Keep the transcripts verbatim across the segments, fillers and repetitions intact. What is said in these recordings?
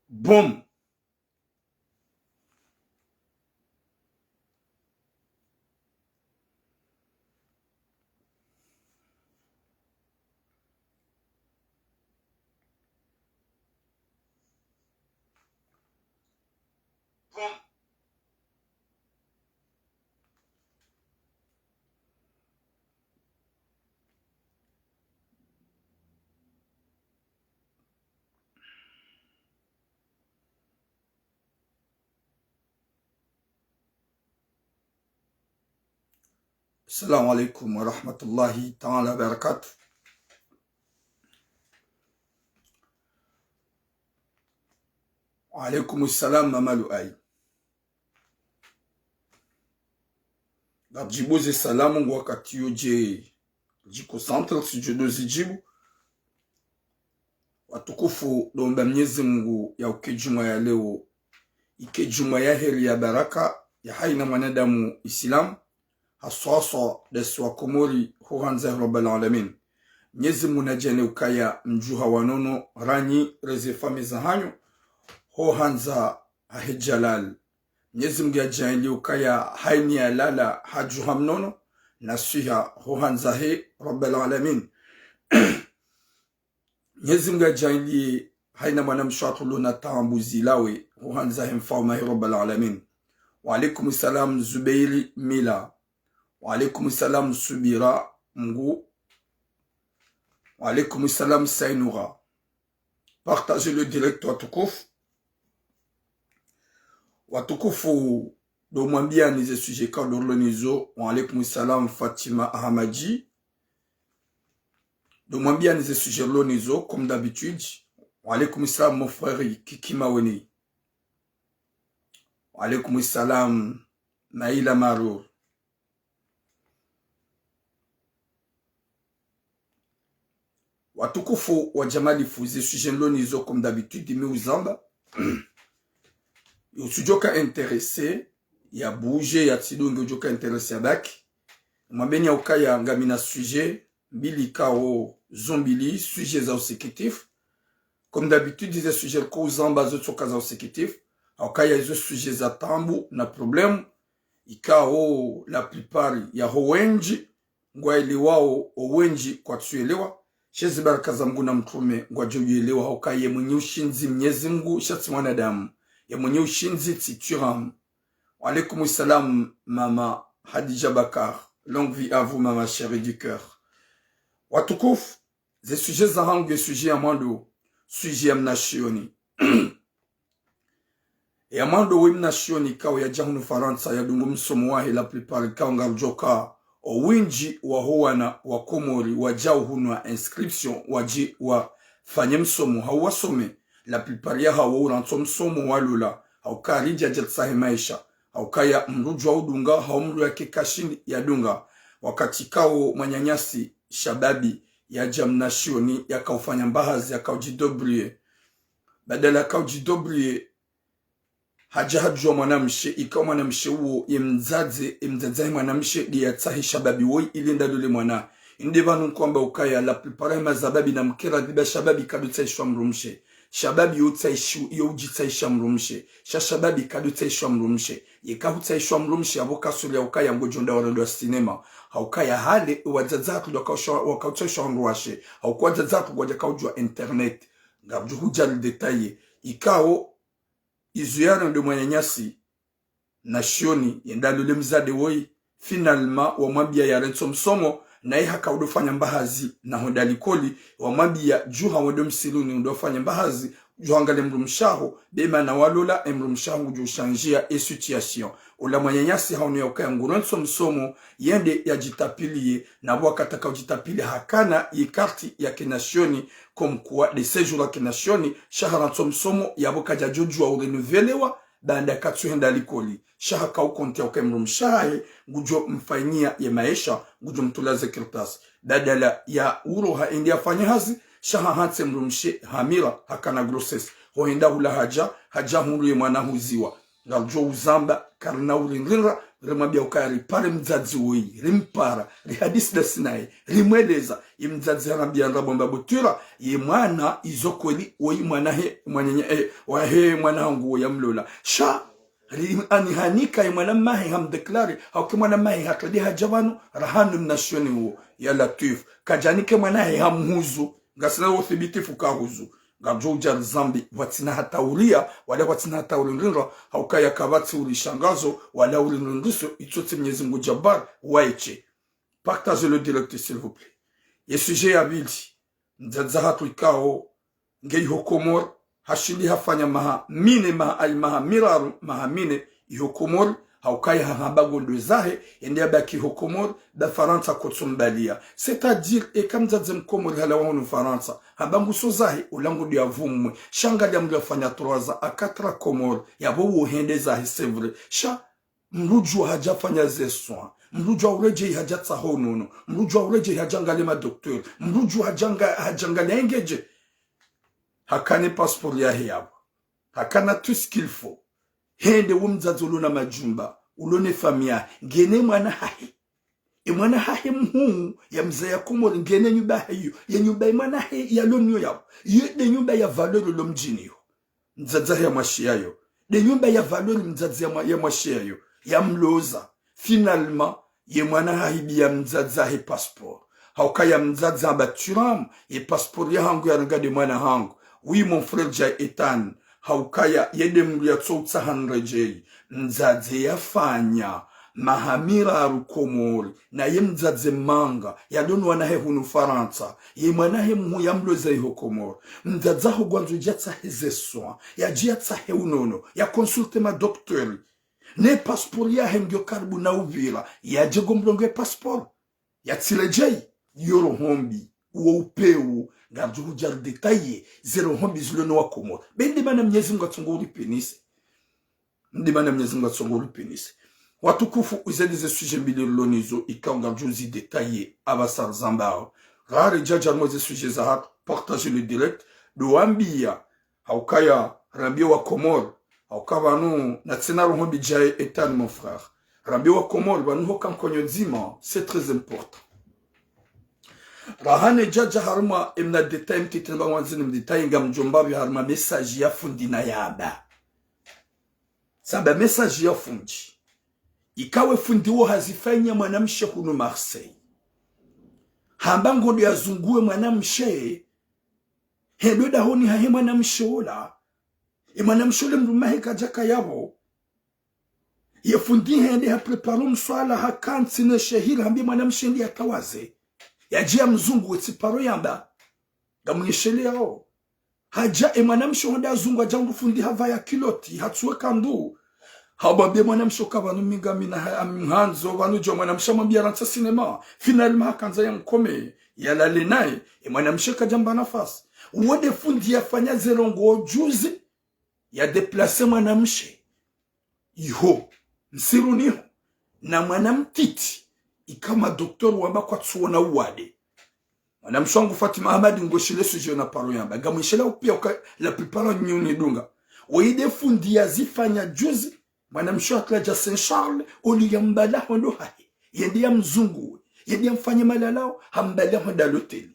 Boum. السلام عليكم ورحمة الله تعالى وبركاته. وعليكم السلام Mama Luai. Ngamdjibu ze salamu ngu wakati yo dje djiconcentré, tsidjo ndo zidjibu. Watukufu, ndo mba Mnyezi Mungu yauke djumwa ya leo ike djumwa ya heri ya baraka ya haina mwanadamu Islam, haswaswa ndasi wa Komori, ho handza Rabbal Alamin. Mnyezi Mungu nadjaanlie ukaya mdjuha wa nono, ranyi, neze famiyi zahanyu, ho handza hahe Jalal. Mnyezi Mungu yadjaanlie ukaya haina yalala hadjuha mnono na swiha ho handza he Rabbal Alamin. Mnyezi Mungu yadjaanlie haina mwanamshe watru ulo na taabu zilawe ho handza he mfaume he Rabbal Alamin. Wa alaikum salam Zubeiri Mila. Wa alaikum salam Subira Mngu. Wa alaikum salam Sainura. Partagez le direct, watukufu. Watukufu, ndo mwambiani ze sujet ikao ndo rilo nazo. Wa alaikum salam Fatima Ahamadji. Ndo mwambiani ze sujet rilo nazo, comme d'habitude. Wa alaikum salam mon frère Kiki Maweni. Wa alaikum salam Maila Marur. Watukufu wa Jamalifu, ze sujet nilo nazo comme d'habitude, mi uzamba. Yo tsudjoka intéressé, ya bouger, ya tsidunge, udjoka intéressé ya baki. Mwambeni ya ukaya ngamina sujet mbili ikao zo mbili, sujet za usikitif. Comme d'habitude, ze sujet riko uzamba zo tsoka za usikitif. Haukaya izo sujet za taabu na problème. Ikao la plupart ya ho wendji ngwaelewao, o wendji kwatsuelewa. She zi baraka za Mngu na mtrume ngwadjo uelewa, haukaya ye mwenye ushindzi Mnyezi Mungu, sha tsi mwanadamu. Ye mwenye ushindzi tsi turamu. Wa alaikum salam Mama Hadidja Bakar. Longue vie à vous, Mama chérie du cœur. Watukufu, ze sujet zahangu, ye sujet ya mwando, sujet ya mnashioni. Ya mwando we mnashioni ikao yadja hunu Farantsa, yadunga o msomo wahe, la plupart ikao ngarudjoka o wendji wa ho wana wa Komori wadjao hunu wa inscription, wadje wafanye msomo, hau wasome. La plupart yahawo urantsi o msomo walola, hauka ridja djatsahe maesha, haukaya mdru udjua udunga, hau mdru yake kashindi yadunga. Wakati ikao mwananyasi shababi yadja mnashioni, yakaufanya mbahazi, yakaudjidébrouiller. Badala yakaudjidébrouiller, hadja hadjua mwanamshe, ikao mwanamshe uwo ye mdzadze, ye mdzadze he mwanamshe nde yatsahe shababi woyi ili yende yalole mwana. Inde pvanu nkwamba ukaya la plupart ya mashababi na mkera dhiba, shababi kadotsaishwa mdrumshe. Shababi yo tsaishu, yo udjitsaisha mdrumshe. Sha shababi kadotsaishwa mdrumshe. Yeka hutsaishwa mdrumshe, apvo kasuri ya ukaya ngodjo enda warendwa cinéma. Haukaya hale, wadzadze hatru wakausha, wakautsaishwa wandru washe. Hauka wadzadze hatru ngwadjakaudjua internet. Ngamdjo hudja le détail. Ikao izo yarende mwananyasi mnashioni, yende yalole mdzadze woyi, finalement wamwambia yarantsi o msomo, naye hakaudofanya mbahazi na hwenda likoli, wamwambia djuha wende msiruni udofanya mbahazi, udjo angalia mdrumshe waho, be mana walola, e mdrumshe waho ngudjo shanjia e situation. Ola mwananyasi haono ya ukaya ngurantsi o msomo, yende yadjitapilie, na pvo wakati yakaudjitapilia hakana ye carte ya kinashioni, comme quoi de séjour ya kinashioni, sha harantsi o msomo, yapvo kadjadjodjua urenouvellewa, baanda katsuhenda likoli. Sha hakaukonti ya ukaya mdrumshe wahe ngudjo mfanyia ye maesha, ngudjo mtrulia ze kartasi. Badala ya uroha yende yafanye hazi, sha hahantsi mdrumshe hamira, hakana grossesse. Hohenda hula hadja, hadja hundru ye mwana huziwa. Ngamdjo uzamba, karina urindrindra, rimwambia ukaya ripare mdzadze woyi, rimpara, rihadisi dasi naye, rimweleza, ye mdzadze harambia ndrabo mba butwira, ye mwana izo kweli, woyi mwana he, mwananya, eh, wahe mwana hangu woyi amlola. Sha, ri-, anihanika ye mwana mahe hamdéclaré, hauka mwana mahe hatredi hadja pvanu, raha nomination wo, ya Latwif. Kadjanike mwana he hamhuzu, ngasina wo thibitifu kahuzu. Ngamdjo udja rizambi, pvatsina hata uria, wala pvatsina hata urindrindra, haukaya kapvatsi urishangazo, wala urindrindriso, itso tsi Mnyezi Mngu Jabbar, waeshe. Partagez le direct, s'il vous plaît. Ye sujet ya pvili, mdzadze hatru ikao, nge iho Komori, hashindi hafanya maha mine, maha ayi maha miraru, maha mine, iho Komori, haukaya hahamba ngondro zahe, ende yabaki iho Komori, ba Farantsa kotso mbalia. C'est-à-dire, eka mdzadze Mkomori halawa hunu Farantsa, hamba nguso zahe, ula ngudjo ya pvumwe, sha ngalia mdru yafanya trois ans à quatre ans Komori, yapvo wo hende zahe, c'est vrai. Sha, mdru djuwa hadja fanya ze soins, mdru djuwa uredjei hadja tsaha unono, mdru djuwa uredjei hadja angalia ma docteur, mdru djuwa hadja nga-, hadja angalia engedje. Hakana passeport yahe yapvo. Hakana tout ce qu'il faut. Hende wo mdzadze ulo na majumba, ulo ne famille yahe, ngena mwana hahe. Ye mwana hahe mhuu, yamzaya Komori, ngena nyumba hayo, ye nyumba ye mwana hahe yalo nayo yapvo. Yo nde nyumba ya valeur lo mdjini yo. Mdzadze hahe yamwashiya yo. Nde nyumba ya valeur mdzadze yamwa-, yamwashiya yo. Yamloza. Finalement, ye mwana hahibiya mdzadze hahe passeport. Haukaya mdzadze hamba turam, ye passeport yahangu yarenga nde mwana hangu. Oui, mon frère Jay Ethan. Haukaya ye nde mdru yatso utsaha niredjei. Mdzadze yafanya maha miraru Komori, naye mdzadze manga, yalo no wana hahe hunu Farantsa, ye mwana hahe mhuu yamloza iho Komori. Mdzadze haho ngwandzo yadje yatsahe ze soins, yadje yatsahe unono, ya consulter ma docteur. Ne passeport yahe ngiyo karibu na upvira, yadje ngomlongo ye passeport. Yatsiredjei, yo roho mbi, uwo upvewu, ngamdjo udja ridétailler, ze roho mbi zilo no wa Komori. Be nde mana Mnyezi Mngu atsongo uripvinise. Nde mana Mnyezi Mngu atsongo uripvinise. Watukufu, izo nde ze sujet mbili rilo nazo, ikao ngamdjo zidétailler, apvasa rizambao. Raha ridjadja harumwa ze sujet zahatru, partagez le direct, ndo wambia, haukaya, rambia wa Komori, hauka pvanu, natsina roho mbi Jay Ethan, mon frère. Rambia wa Komori, pvanu hoka nkonyo ndzima, c'est très important. Raha nidjadja harumwa, emna détail mtiti namba ngwandzo nimdétailler ngamdjo mbapvi harumwa message ya fundi nayamba. Samba message ya fundi. Ikao ye fundi wo hazifanya mwanamshe hunu Marseille. Hamba ngondro yazunguwe mwanamshe, hende dahoni hahe mwanamshe ola. Ye mwanamshe ole mdrume hahe kadjakaya pvo. Ye fundi hende haprépare mswala hakantsi ne shehira hambie mwanamshe ndi yatawaze. Yadje yamzunguwe tsi paro yamba. Ngamwisheleao. Hadja ye mwanamshe hwenda yazunguwa hadja hundru fundi hapvaya kiloti, hatsuwe kandu. Hamwambie mwanamshe uka pvanu mi ngamina ha-, amhandzo, pvanu djo mwanamshe hamwambia rantsa cinéma. Finalement hakandza yamkome, yalale naye, ye mwanamshe kadjamba nafasi. Wo nde fundi yafanya ze ndrongoo juzi, ya déplacer mwanamshe. Iho, msiruni ho, na mwana mtiti, ikao ma docteur wamba kwatsuona uwade. Mwanamshe wangu Fatima Ahmad ngweshile sujet na paro yamba. Ngamwisheleao pia uka la plupart nyinyi mnidunga. Wo nde fundi yazifanya juzi, mwanamshe hatradja Saint Charles, oli yambala hondro hahe. Yende yamzunguwe. Yende yamfanye malalao, hambala hondro l'hôtel.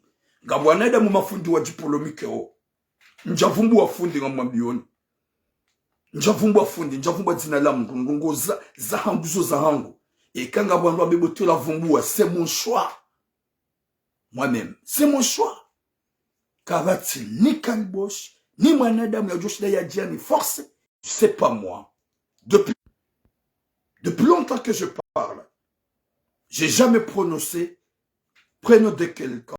Ngapvo wanadamu mafundi wadjipolomikeo. Ndjapvumbua fundi ngamwambioni. Ndjapvumbua fundi, ndjapvumbua dzina la mdru, ndrongoo za, zahangu zo zahangu. Eka ngapvo wandru wambe bo tu la vumbua, c'est mon choix. Moi-même, c'est mon choix. Kapvatsi ni kaliboshi, ni mwanadamu yadjoshinda yadje yani force, c'est pas moi. Depuis, depuis longtemps que je parle, j'ai jamais prononcé prénom de quelqu'un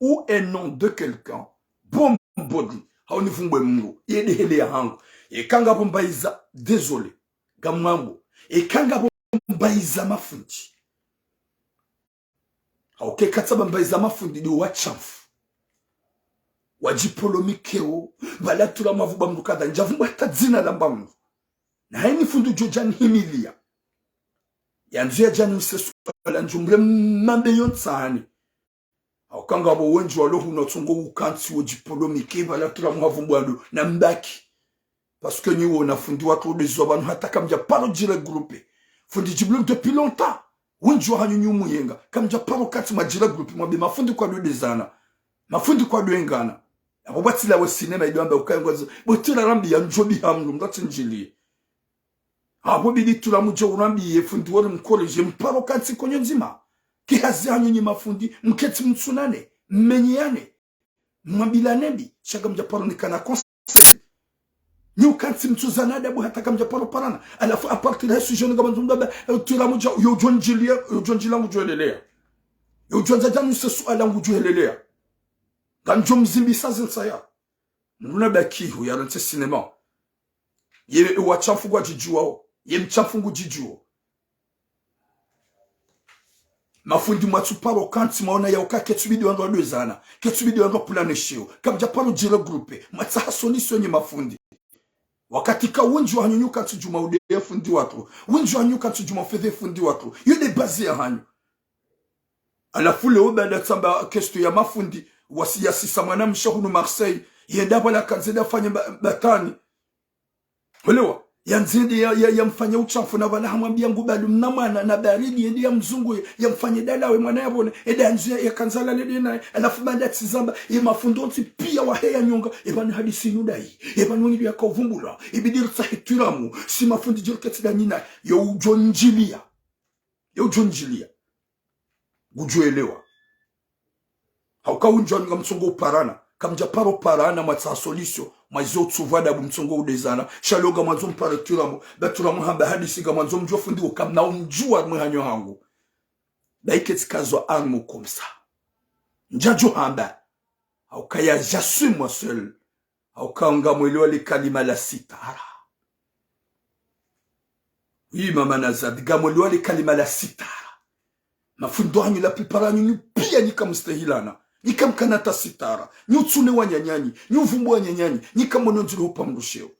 ou un nom de quelqu'un. Bon, bon, haunivumbue mdru, ye nde heli yahangu. Eka ngapvo mbaiza, désolé, ngamwambo. Eka ngapvo mbaiza mafundi. Hauka eka tsamba mbaiza mafundi ndo washamfu. Wadjipolomikeo, pvala tula mwavumbua mdru kadha, ndjapvumbua hata dzina la mba mdru. Na hayini fundi udjo djani himilia. Yandzo yadjani usesu wala ndjumre mambe yontsani. Hauka ngapvo wendji walo hunu watsongo ukantsi wodjipolomike pvala tula mwavumbua ndo na mbaki. Parce que nyi wona fundi watru udezwa pvanu hata kamdja paro djiregrouper. Fundi Djibril depuis longtemps. Wendji wahanyu nyi umuyenga. Kamdja paro kantsi mwadjiregrouper mwambe mafundi kwadodezana. Mafundi kwadoengana. Apvo pvwatsilawe sinema ido amba ukaya ngwandzo. Bo tira rambiya ndjo biha mdru mdru atsindjiliye. Apvo bidi tula mudje urambiye fundi wori mkoredje mparo kantsi konyo ndzima. Ki hazi hanyu nyi mafundi, mketsi mtsunane, mmenyeyane. Mwambilane mbi, sha kamdja paro nikana conseil. Nyi ukantsi mtsuzana adabu hata kamdja paro parana. Halafu à partir ya sujet ni ngamandzo mdru amba, eh, tira mudja, yo udjo ndjiliya, yo udjo ndjila ngudjo heleleya. Yo udjo andza djanu se suala ngudjo heleleya. Ngandjo mzimbisa zintsaya. Mdru na bakihu ya rantse sinema. Ye wa shamfu ngwadjidjuwao. Ye mshamfu ngudjidjuwo. Mafundi mwatsu paro kantsi mwaona ya uka ketsu bidi wandru wadwezana. Ketsu bidi wandru wapvulane sheo. Kamdja paro djiregrouper. Mwatsaha solution nyi mafundi. Wakati ka wendji wahanyu nyi ukantsi djuma ude fundi watru. Wendji wahanyu ukantsi djuma ufedhe fundi watru. Yo nde base yahanyu. Halafu leo baanda tsamba question ya mafundi, wasi yasisa mwanamshe hunu Marseille, yende pvala kandze nde afanye ba-, batani. Welewa, yandze nde ya, ya, yamfanye ushamfu na pvala hamwambiya ngubali mna mwana na baridi, yende yamzunguye, yamfanye dalawe mwana yapvone, ende yandze ya, yakandza lale nde naye, halafu baanda tsi zamba, ye mafundi wontsi piya waheya nyonga, eba ni hadisi inu ndayi, eba ni wini yaka uvumbula, ibidi ritsahe twiramu, si mafundi djiriketsi nda nyi naye, yo udjo ndjiliya. Yo udjo ndjiliya. Ngudjo elewa. Hauka wendji wanyu ngamtsongo uparana. Kamdja paro parana mwatsaha solution. Mwazo utsupvwa adabu mtsongo udezana. Sha leo ngamwandzo mpare twiramu. Ba twiramu hamba hadisi ngamwandzo mdjuwe fundi wo kamna umdjuwa mwe hanyo hangu. Ba iketsi kazwa arme comme ça. Ndjadjo hamba. Hauka ya j'assume moi seul. Hauka ngamwelewa le kalima la sitara. Oui, mama Nazad, ngamwelewa le kalima la sitara. Mafundi hanyu la plupart hanyu nyi piya nyi kamstehilana. Nyi kamkana ta sitara. Nyi utsune wananyanyu. Nyi uvumbu wananyanyu. Nyi kamono ndziro hupva mdru sheo.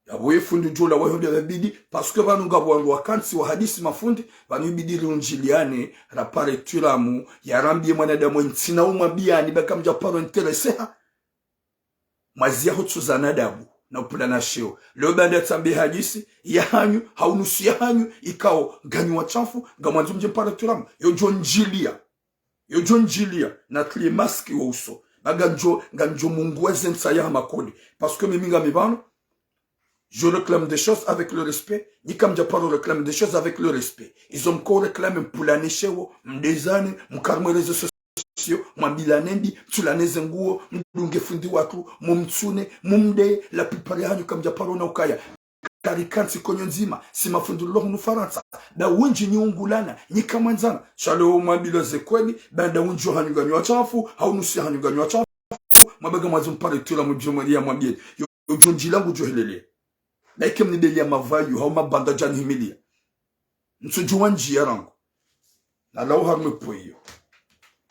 Yapvo ye fundi udjo la wayo nde babidi, parce que pvanu ngapvo wandru wakantsi wahadisi mafundi, pvanu ibidi riundjiliane, rapare twiramu, yarambiye mwanadamu ntsina umwambiyani, ba kamdja paro intéresser ha. Mwaziya hutsuzana adabu, na upvulana sheo. Leo baanda tsambe hadisi, yahanyu, hau nusu yahanyu, ikao, nganyi washamfu, ngamwandzo mdje mpare twiramu, yo udjo ndjiliya. Yo udjo ndjiliya, na tlie masque wo uso. Ba ngandjo, ngandjo munguwa ze ntsaya ha makodi. Parce que mimi ngami pvanu, je réclame des choses avec le respect. Nyi kamdja paro réclame des choses avec le respect. Izo mko réclame mpvulane sheo, mdezane, mkare mwe réseaux sociaux, mwambilane mbi, mtsulane ze nguo, mdunge fundi watru, mumtsune, mumde, la plupart yahanyu kamdja paro na ukaya. Karikantsi konyo ndzima, si mafundi lo hunu Farantsa, nda wendji nyi ungulana, nyi kamwandzana, sha leo mwambilwa ze kweli, baanda wendji wahanyu nganyi washamfu, hau nusu yahanyu nganyi washamfu, mwamba ngamwandzo mpare twiramu mdjo mwaliya mwambiyeni. Yo, yo udjo ndjila ngudjo heleleya. Nda ike mnibeliya mavayu, hau mabanda djani himiliya. Ntsudjuwa ndjiya rangu. Na lau harumwe pvo iyo.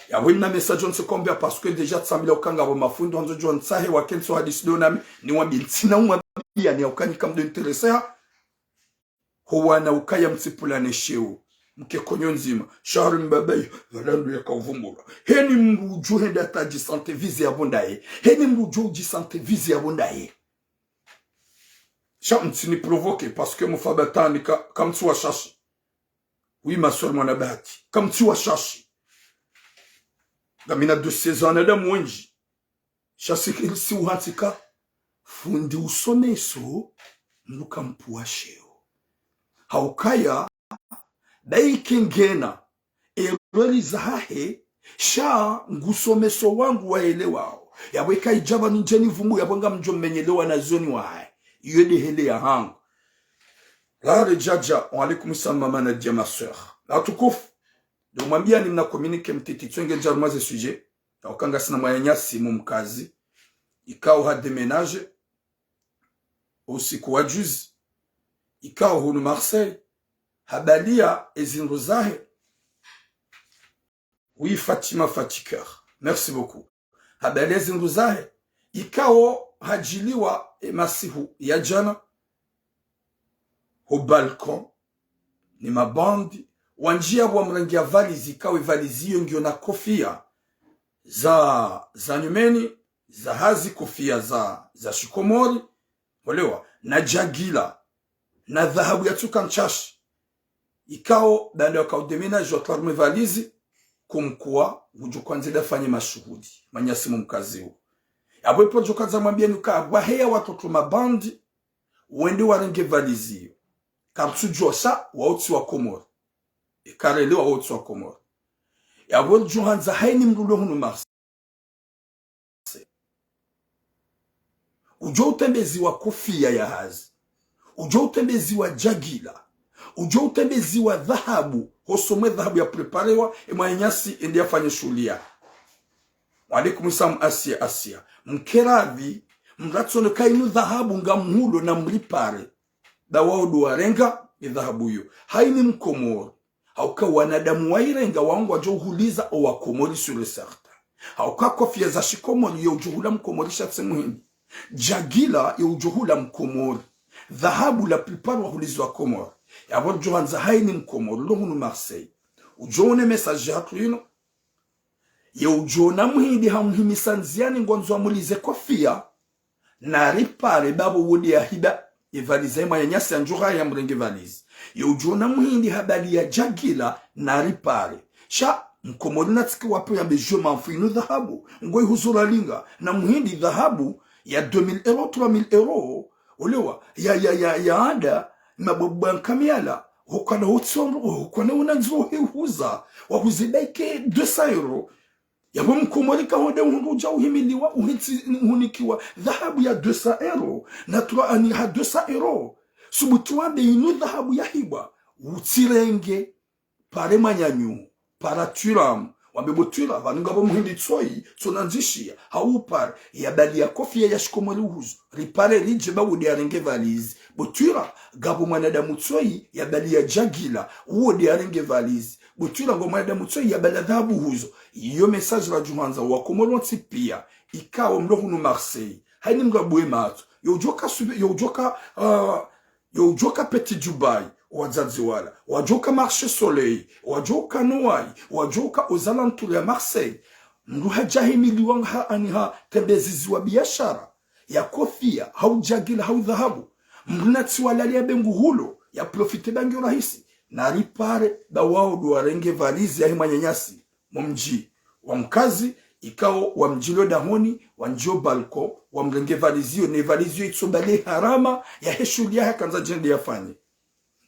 Yapvo nina message onse kombia parce que déjà tsamila uka ngapvo mafundi wandzo djo ntsahe wakentsi wahadisi do nami, niwambiye ntsina umwambiyani ya uka nyi kamdo intéresser ha. Ho wana ukaya mtsipvulane sheo. Mke konyo ndzima. Sha harumwe mbaba iyo, pvala ndo yaka uvumbula. Heni mdru udjo henda ta dji sentir visé yapvo ndaye. Heni mdru udjo dji sentir visé yapvo ndaye. Sha mtsini provoquer, parce que mufa batani ka, kamtsi washashi. Oui, ma sœur Mwana Bahati. Kamtsi washashi. Ngamina dossier za wanadamu wendji. Sha si, si uhantsi ka fundi usomeso, mdru kampvuwa sheo. Haukaya, ba ike ngena, erreur zahahe, sha ngusomeso wangu waelewao. Yapvo ika idja pvanu ndjeni vumbu, yapvo ngamdjo mmenyelewa na zoni wahahe. Iyo nde heli yahangu. Rare djadja, wa alaikum salam, mama Nadia, ma sœur. Watukufu, ndo mwambiyani mna communiqué mtiti, tswenge djaruma ze sujet, na uka ngasina mwananyasi mumkazi, ikao ha déménagé, usiku wa juzi, ikao hunu Marseille, habaliya ezindru zahe. Oui, Fatima Fatiker. Merci beaucoup. Habaliya ezindru zahe, ikao hadjiliwa emasihu ya djana, ho balcon, ni mabandi, wandjiya wamrengeya valizi, ikao evalizi iyo ngiyo na kofia za, za nyumeni, za hazi, kofia za, za shikomori, Olewa, na djagila, na dhahabu ya tsuka ntsashi. Ikao, baanda waka udéménagé watru harumwa valizi, kumkuwa, ngudjo hwandza yafanye mashuhuli, mwananyasi mkazi wo. Yapvo ipvo djo hwandza mwambieni uka, waheya watoto mabandi, wende warenge valizi iyo. Kartsudjuwa sha, wao tsi wa Komori. Ikarelewa wao tsi wa Komori. Yapvo djo hwandza hayini mdru ulo hunu Marseille. Udjo utembeziwa kofiya ya hazi. Udjo utembeziwa djagila. Udjo utembeziwa dhahabu. Hosoni mwe dhahabu ya préparéwa, e mwananyasi ende yafanye shuhuli ya. Wa alaikum salam, Asia, Asia. Mkeradhi, mratsono ka inu dhahabu ngamhulo na mripare. Ba wao ndo warenga, e dhahabu iyo. Hayini Mkomori. Hauka wanadamu wairenga wao ngwadjo huliza o Wakomori sûr et certain. Hauka kofiya za shikomori yo udjo hula Mkomori sha tsi muhindi. Djagila yo udjo hula Mkomori. Dhahabu la plupart wahuliza Wakomori. Yapvo djo hwandza hayini Mkomori, ulo hunu Marseille. Udjo one message hatru inu. Ye udjo ona muhindi hamhimisa ndziani ngwandzo amulize kofiya. Naripare ba pvo wo nde yahiba, e valizi ya mwananyasi yandjo haya yamrenge valizi. Ye udjo ona muhindi habali ya djagila, naripare. Sha, Mkomori natsike wapvo yambe je m'en fous inu dhahabu, ngoihuzo ralinga, na muhindi dhahabu ya deux mille euros, trois mille euros, olewa, ya, ya, ya, ya anda, mabwabwa nkamiyala, hukana hutsondo, hukana unandzo hehuza, wahuze ba ike deux cents euros. Yapvo Mkomori ka honde uhundru udja uhimiliwa, uhitsi, uhunikiwa dhahabu ya deux cents euros, na trois ani ha deux cents euros. Subuti wambe inu dhahabu yahibwa, utsirenge, pare mwananyahu, para twira, wambe bo twira, pvanu ngapvo muhindi tsoyi, tsonandzishiya, hau pare, yabali ya kofiya ya shikomori uhuzo, ripare ridje ba wo nde yarenge valizi, bo twira, ngapvo mwanadamu tsoyi, yabali ya djagila, wo nde yarenge valizi, bo twira ngo mwanadamu tsoyi yabala dhahabu uhuzo. Iyo message radjo hwandza Wakomori wontsi piya, ikao mlo hunu Marseille. Hayini mdru abuwe matso. Yo udjo ka sube, yo udjo ka, ah, yo udjo ka Petit Dubaï, wadzadze wala. Wadjo ka Marché Soleil, wadjo ka Noailles, wadjo ka aux alentours ya Marseille. Mdru hadja himiliwa ha ani hatembeziziwa biashara ya kofiya, hau djagila, hau dhahabu. Mdru natsi walali ya be nguhulo, ya profité ba ngiyo rahisi. Naripare, ba wao ndo warenge valizi yahe mwananyasi. Mo mdji wa mkazi, ikao wamdjilio dahoni, wandjio balcon, wamrenge valizi iyo, ne valizi iyo itso bali harama yahe shuhuli yahe yakandza yende yafanye.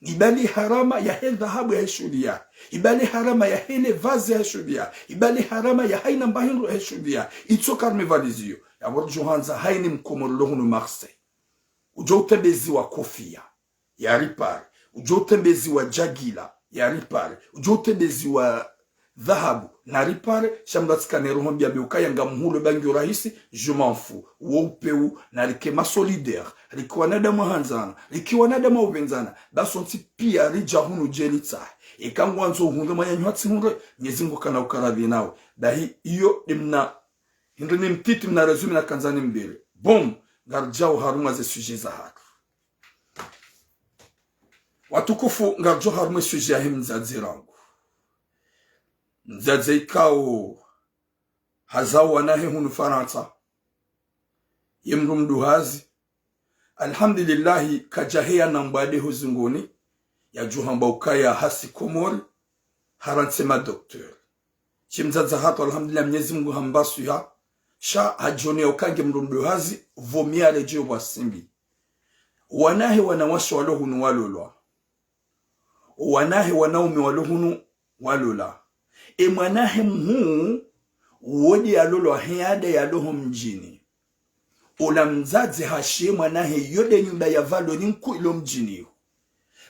Ibali harama yahe dhahabu yahe shuhuli yahe. Ibali harama yahe ne vazi yahe shuhuli yahe. Ibali harama ya hayina mba hindru yahe shuhuli yahe. Itso harumwa e valizi iyo. Yapvo djo hwandza hayini Mkomori ulo hunu Marseille. Udjo utembeziwa kofiya, yaripare. Udjo utembeziwa djagila, yaripare. Udjo utembeziwa dhahabu, naripare. Sha mdru atsikane roho mbi yambe ukaya ngamhulo ba ngiyo rahisi, je m'en fous. Wo upvewu, narike ma solidaire, rike wanadamu wahandzana, rike wanadamu waupvendzana, ba sontsi piya ridja hunu djeli tsahe. Eka ngwandzo uhundre mwananyahu atsihundre, Mnyezi Mngu kana ukaradhi nawe. Bahi iyo nde mna hindri ni mtiti mna résumé nakandza nimbere. Bon, ngaridjao harumwa ze sujet zahatru. Watukufu, ngaridjo harumwa e sujet yahe mdzadze rangu. Mdzadze ikao hazao wanahe hunu Farantsa. Ye mdru mduhazi. Alhamdulillahi, kadjaheya na mbwade ho zingoni, yadjo hamba ukaya hasi Komori, harantsi ma docteur. Shi mdzadze hatru, alhamdulillah, Mnyezi Mngu hampa swiha, sha hadjioneya uka nge mdru mduhazi, pvo miya redjeyo pvwa simbi. Wanahe wanawashe walo hunu walolwa. Wanahe wanaume walo hunu walola. E mwanahe mhuu, wo nde yalolwa he yade yalo ho mdjini. Ola mdzadze hashiye mwanahe yo nde nyumba ya valeur nkuu ilo mdjini yo.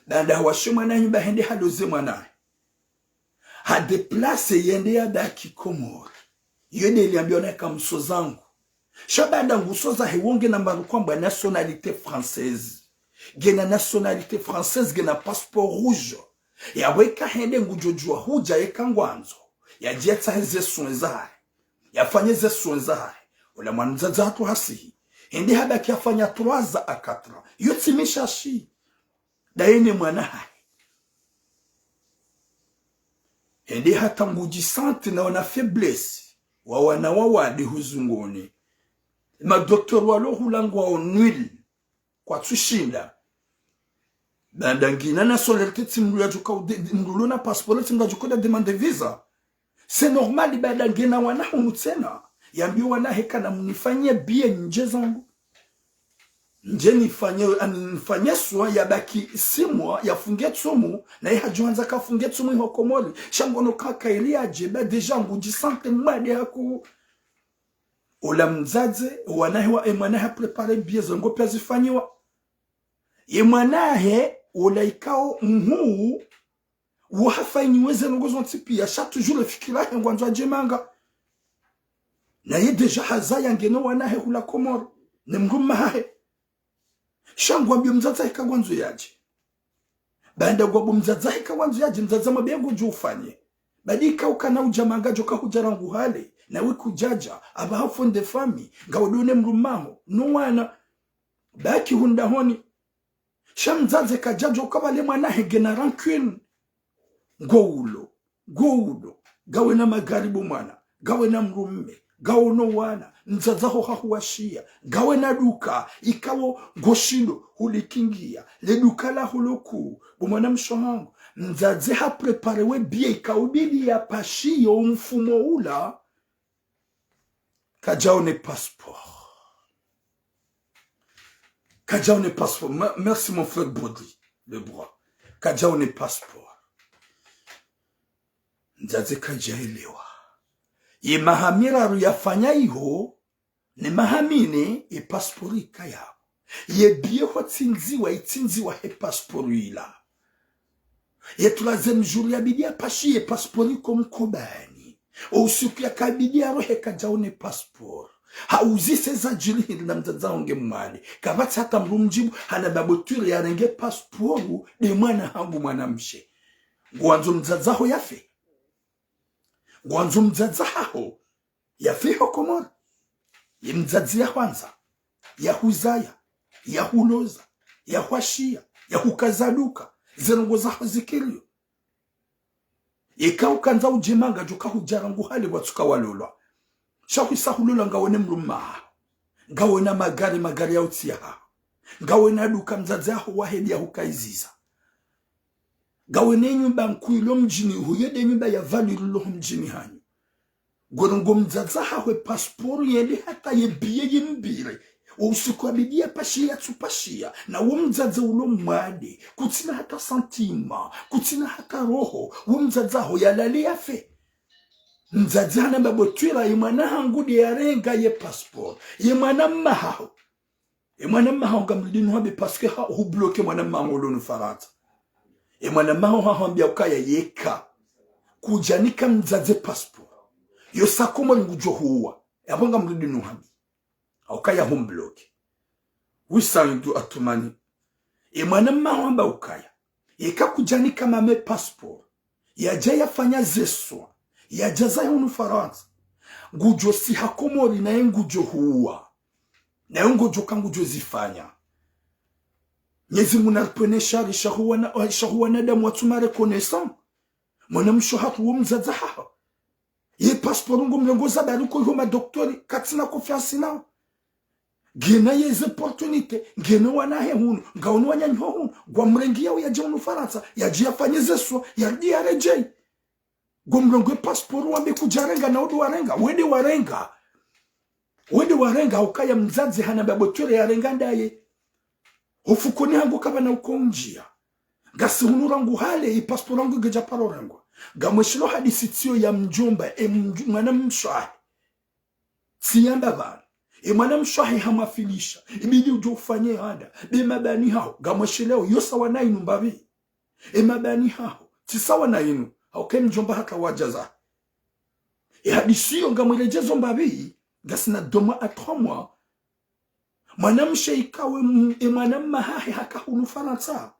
Baanda hawashiye mwanahe nyumba hende haloze mwanahe. Hadéplacé yende yabaki Komori. Yo nde liambiwa na eka msoza ngu. Sha baanda ngusoza he wo ngena mbaru kwamba nationalité française. Ngena nationalité française, ngena passeport rouge. Yapvo eka hende ngudjo djuwa hudja eka ngwandzo. Yadje yatsahe ze soins zahe. Yafanye ze soins zahe. Ola mwana mdzadze hatru hasihi. Hende habaki yafanya trois ans à quatre ans. Yo tsi mishashi. Ndaye ne mwana hahe. Hende hata ngudji sentir na wana faiblesse. Wa wana wa wade ho zingoni. Ma docteur walo hula ngwao nul. kwatsushinda. Baanda ngina nationalité tsi mndru yadjoka ude-, mndru ulo na passeport tsi mndru yadjoka uda demande visa. C'est normal, baanda ngena wana hunu tsena. Yambiye wana hahe kana mnifanye billet ndje zangu. Ndje nifanye, ani nifanye soin yabaki six mois, yafunge tsumu, na ye hadjohandza kafunge tsumu iho Komori. Sha ngono kaka ili yadje, ba déjà ngudji sentir mwade haku. Ola mdzadze, wana hahe wa, e mwana hahe ha préparer billet zangu pia zifanyiwa. Ye mwana hahe, ola ikao mhuu, wo hafanyiwa ze ndrongo zontsi pia, sha toujours fikira yahe ngwandzo yadje manga. Na ye déjà hazaya ngena wana hahe hula Komori, ne mdrume hahe. Sha ngwambiyo mdzadze hahe kangwandzo yadje. Baanda ngwambo mdzadze hahe kangwandzo yadje, mdzadze hamwambiya ngodjo ufanye. Badi ikao kana udja manga djoka hudja rangu hale, na we kudjadja, aba ha fond de famille, ngawe ndo ne mdrume haho, no wana. Baki hundahoni. Sha mdzadze kadjadjuwa uka pvale mwana hahe ngena rancune. Ngoulo, ngoulo, ngawe na magari bo mwana, ngawe na mdrume, ngawe no wana, mdzadze haho hahuwashiya, ngawe na duka, ikao ngoshindo hulikingiya, le duka laho lo kuu, bo mwanamshe wahangu, mdzadze ha préparer we billet ikao bidi yapashiye o mfumo ula, kadjaone passeport. Kadjaone passeport. Ma-, merci mon frère Bodri, le bras. Kadjaone passeport. Mdzadze kadjaelewa. Ye maha miraru yafanya iho, ne maha mine, ye passeport ika yapvo. Ye billet ho tsindziwa, itsindziwa he passeport ila. Ye troisième jour yabidi yapashiye passeport iko mkobani. O usiku yakabidi yarohe kadjaone passeport. Hauzise zadjiri hindri na mdzadze haho nge mwade. Kapvatsi hata mdru mdjibu, hana babotwire yarenge passeport, nde mwana hangu mwanamshe. Ngwandzo mdzadze haho yafe. Ngwandzo mdzadze haho yafe ho Komori. Ye mdzadze yahwandza, yahuzaya, yahuloza, yahwashiya, yahukaza duka, ze ndrongo zaho zikiriyo. Eka ukandza udje manga djoka hudja rangu hale watsuka walolwa. Sha hwisa hulolwa ngawe ne mdrume haho. Ngawe na magari, magari ya utsi yahaho. Ngawe na duka mdzadze haho wahe ndiye yahukaiziza. Ngawe ne nyumba nkuu ilo mdjini, huyo nde nyumba ya valeur ilo ho mdjini hanyu. Ngono ngo mdzadze haho ye passeport yende hata ye billet yimbire. O usiku yabidi yapashiye yatsupashiya. Na wo mdzadze ulo mwade. Kutsina hata sentiment. Kutsina hata roho. Wo mdzadze haho yalale yafe. Mdzadze hana babotwira ye mwana hangu nde yarenga ye passeport. Ye mwanamme haho. Ye mwanamme haho ngamlidi nuhambi parce que ha, hubloqué mwanamme haho ulo nu Farantsa. Ye mwanamme haho hahwambiya ukaya yeka kudjanika mdzadze passeport, yo sa Komori ngudjo huwa. Yapvo ngamlidi nuhambi. Haukaya humbloqué. Wisa ndu atumani. Ye mwanamme haho hamba ukaya yeka kudjanika mame passeport, yadja yafanya ze soins, yadja zaya hunu Farantsa, ngudjo siha Komori naye ngudjo huwa. Naye ngudjo ka ngudjo zifanya. Mnyezi Mungu naripvwene shari, sha huwana, sha huwanadamu watsuma reconnaissant. Mwanamshe hatru wo mdzadze haho. Ye passeport ngomlongoza bari ko iho madoktori, katsina confiance nao. Ngena ye ze opportunité, ngena wana hahe hunu, ngawe no wananyaho hunu, ngwamrengiya uyadje hunu Farantsa, yadje yafanye ze soins, yarudi yaredjeyi. Ngomlongoze passeport wambe kudjarenga na wende warenga, wende warenga. Wende warenga, haukaya mdzadze hana babotwire yarenga ndaye. Ho fukoni hangu kapvana uko ndjiya. Ngasi hunu rangu hale, ye passeport yangu ngedja paro rengwa. Ngamweshelo hadisi tsiyo ya mdjomba, e mdj-, mwanamshe wahe. Tsiyamba pvanu. E mwanamshe wahe hamwafilisha. Ibidi udjo ufanye hada. Be mabani haho. Ngamwesheleo. Yo sawa na inu mbapvi. E mabani haho. Tsi sawa na inu. Hauke mdjomba haka wadjaza. E hadisi iyo ngamwiredjezo mbapvi. Ngasina deux mois à trois mois. Mwanamshe ikawe m-, e mwanamme hahe haka hunu Farantsa.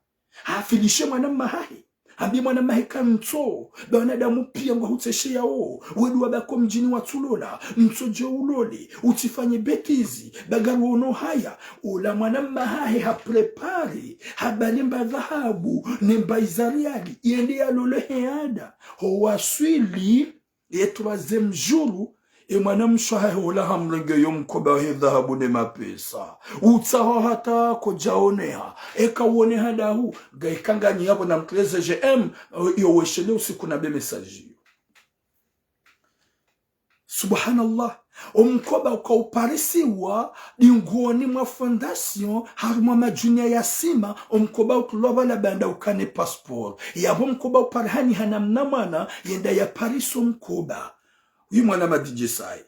Hafilishe mwanamme hahe. Hambi mwanamme hahe ka ntso. Ba wanadamu piya ngwahutsesheyao. Wedu wabaki ho mdjini watsulola. Ntso dje ulole. Utsifanye bêtise. Ba ngaruono haya. Ola mwanamme hahe ha préparé. Habale mba dhahabu. Ne mba iza riali. Yende yalole he ada. Ho waswili. Ye troisième jour, Ye mwanamshe wahahe ola hamrenge yo mkoba wahe dhahabu ne mapesa. Utsaho hata kodjaoneha. Eka uoneha dahu, ngaika nganyi yapvo na mtreze G M, yo weshele usiku na be message yo. Subhanallah. Omkoba uka uparisiwa dingoni mwa fondation, harumwa madjunia ya sima, omkoba utulwa pvala baanda ukane passeport. Yapvo mkoba upare hani hana mna mwana, yenda yaparise omkoba. Wi mwana madijisai.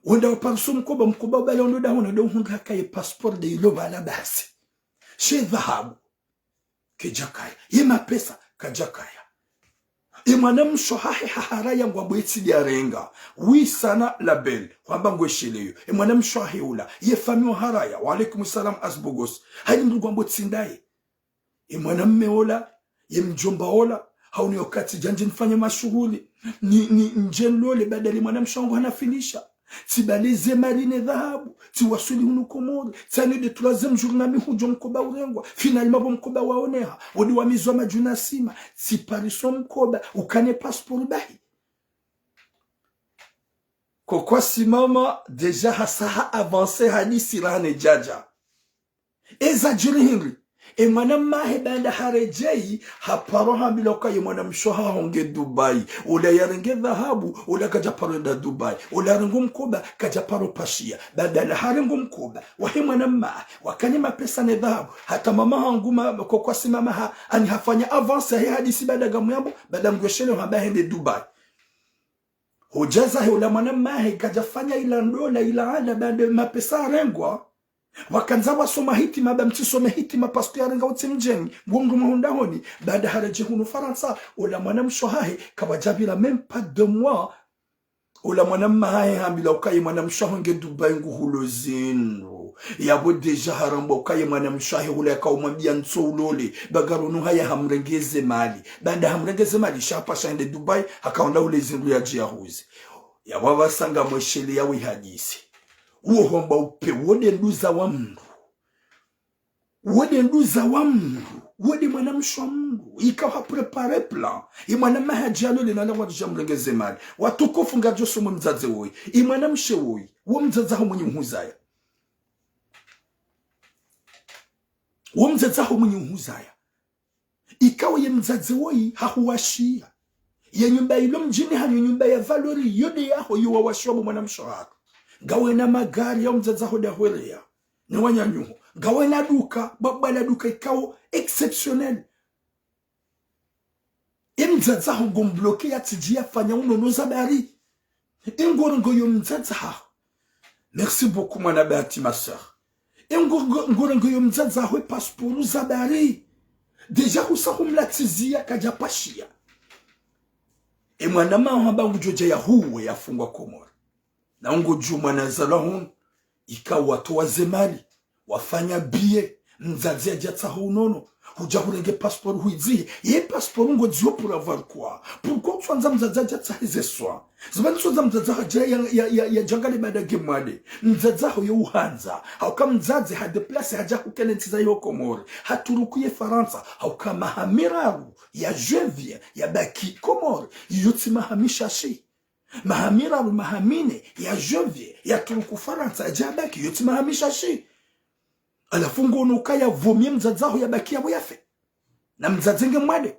Wenda waparise omkoba, mkoba ubale ondo dahona, ndo uhundra haka ye passeport nde ilo pvala basi. She dhahabu. Kedjakaya. Ye mapesa, kadjakaya. Ye mwanamshe wahahe haharaya ngwambo yetsi diarenga. Wi sana la belle. Hwamba ngwesheleyo. Ye mwanamshe wahahe ula. Ye famiyi waharaya. Wa alaikum salam asbogos. Hayi mndru ngwambo tsi ndaye. Ye mwanamme ola. Ye mdjomba ola. Hauni wakati djandje nifanye mashuhuli. Ni, ni, ndje nlole badala ye mwanamshe wangu hanafilisha. Tsibalize mali ne dhahabu, tsiwaswili hunu Komori, tsani de troisième jour nami hudjo mkoba urengwa, finalement pvo mkoba waoneha, wodi wamizwa madjuna sima, tsipariso mkoba, ukane passeport bahi. Kokwa simama, déjà hasa ha avancer hadisi raha ne djadja. Eza djiri hindri. Ye mwanamahe baanda haredjeyi, haparo hambilwa uka ye mwanamshe wahaho nge Dubai. Ola yarenge dhahabu, ola kadjaparo enda Dubai. Ola yarengo mkoba, kadjaparo pashiya. Badala harengo mkoba wahe mwanamahe, wakane mapesa ne dhahabu. Hata mama hangu ma, kokwa simama ha, ani hafanya avance yahe hadisi baanda ngamuyambo, baanda mgweshele hamba hende Dubai. Hudja zahe ola mwanamahe kadjafanya ila ndola ila ala baanda mapesa yarengwa. Wakandza wasoma hitima, ba mtsisome hitima, parce que yarenga utsi mdjeni, ngomndru mwa hundahoni, baanda haredjeyi hunu Farantsa, ola mwanamshe wahahe, kapvadjapvira même pas deux mois, ola mwanamahahe hambilwa uka ye mwanamshe waho nge Dubai nguhulo zindru. Yapvo déjà harambwa uka ye mwanamshe wahe ula yaka umwambiya ntso ulole, ba ngaro nuha ya hamrenge ze mali. Baanda hamrenge ze mali, sha hapasha hende Dubai, haka wenda ule zindru yadje yahuze. Yapvo apvasa ngamwesheleya ye hadisi. Uwo hwamba upe, wo de nduza wa mndru. Wo de nduza wa mndru. Wo de mwanamshe wa mndru. Ika ha préparer plan. Ye mwanamahe yadje yalole na la wadja mrenge ze mali. Watukufu ngadjo somwe mdzadze woyi. Ye mwanamshe woyi. Wo mdzadze haho mwenyi uhuzaya. Wo mdzadze haho mwenyi uhuzaya. Ikao ye mdzadze woyi hahuwashiya. Ye nyumba ilo mdjini hanyu nyumba ya valeur yo de yaho yo wawashiwa bo mwanamshe wahatru. Ngawena magari ya mdzadze haho de ahwereya. Ne wananyaho. Ngawena duka, baba la duka ikao exceptionnel. Ye mdzadze haho ngombloke yatsidji yafanya unono za bari. Ye ngorengo yo mdzadze haho. Merci beaucoup, mwana bahati, ma sœur. Ye ngo, ngo, ngorengo yo mdzadze haho ye passeport za bari. Déjà husa humlatsiziya kadjapashiya. Ye mwanamaho hamba ngudjo dja yahuwe yafungwa Komori. Na ngodjo mwana zalwa hunu. Ika watowa ze mali. Wafanya billet, mdzadze yadja tsaho unono, hudja hurenge passeport huidzihe. Ye passeport ngodziyo pour avoir quoi? Pourquoi utswandza mdzadze yadja tsahe ze soins? Zibani utswandza mdzadze hadja ya, ya, ya, yadjangale baanda nge mwade. Mdzadze haho yo uhandza. Hauka mdzadze ha déplacer hadja hukene ntsi za iho Komori. Haturuku ye Farantsa. Hauka maha miraru ya janvier yabaki Komori. Iyo tsi maha mishashi. Maha miraru, maha mine, ya janvier, yaturuku Farantsa, yadja yabaki, iyo tsi maha mishashi. Halafu ngono ukaya vaut mieux mdzadze haho yabaki yapvo yafe. Na mdzadze nge mwade.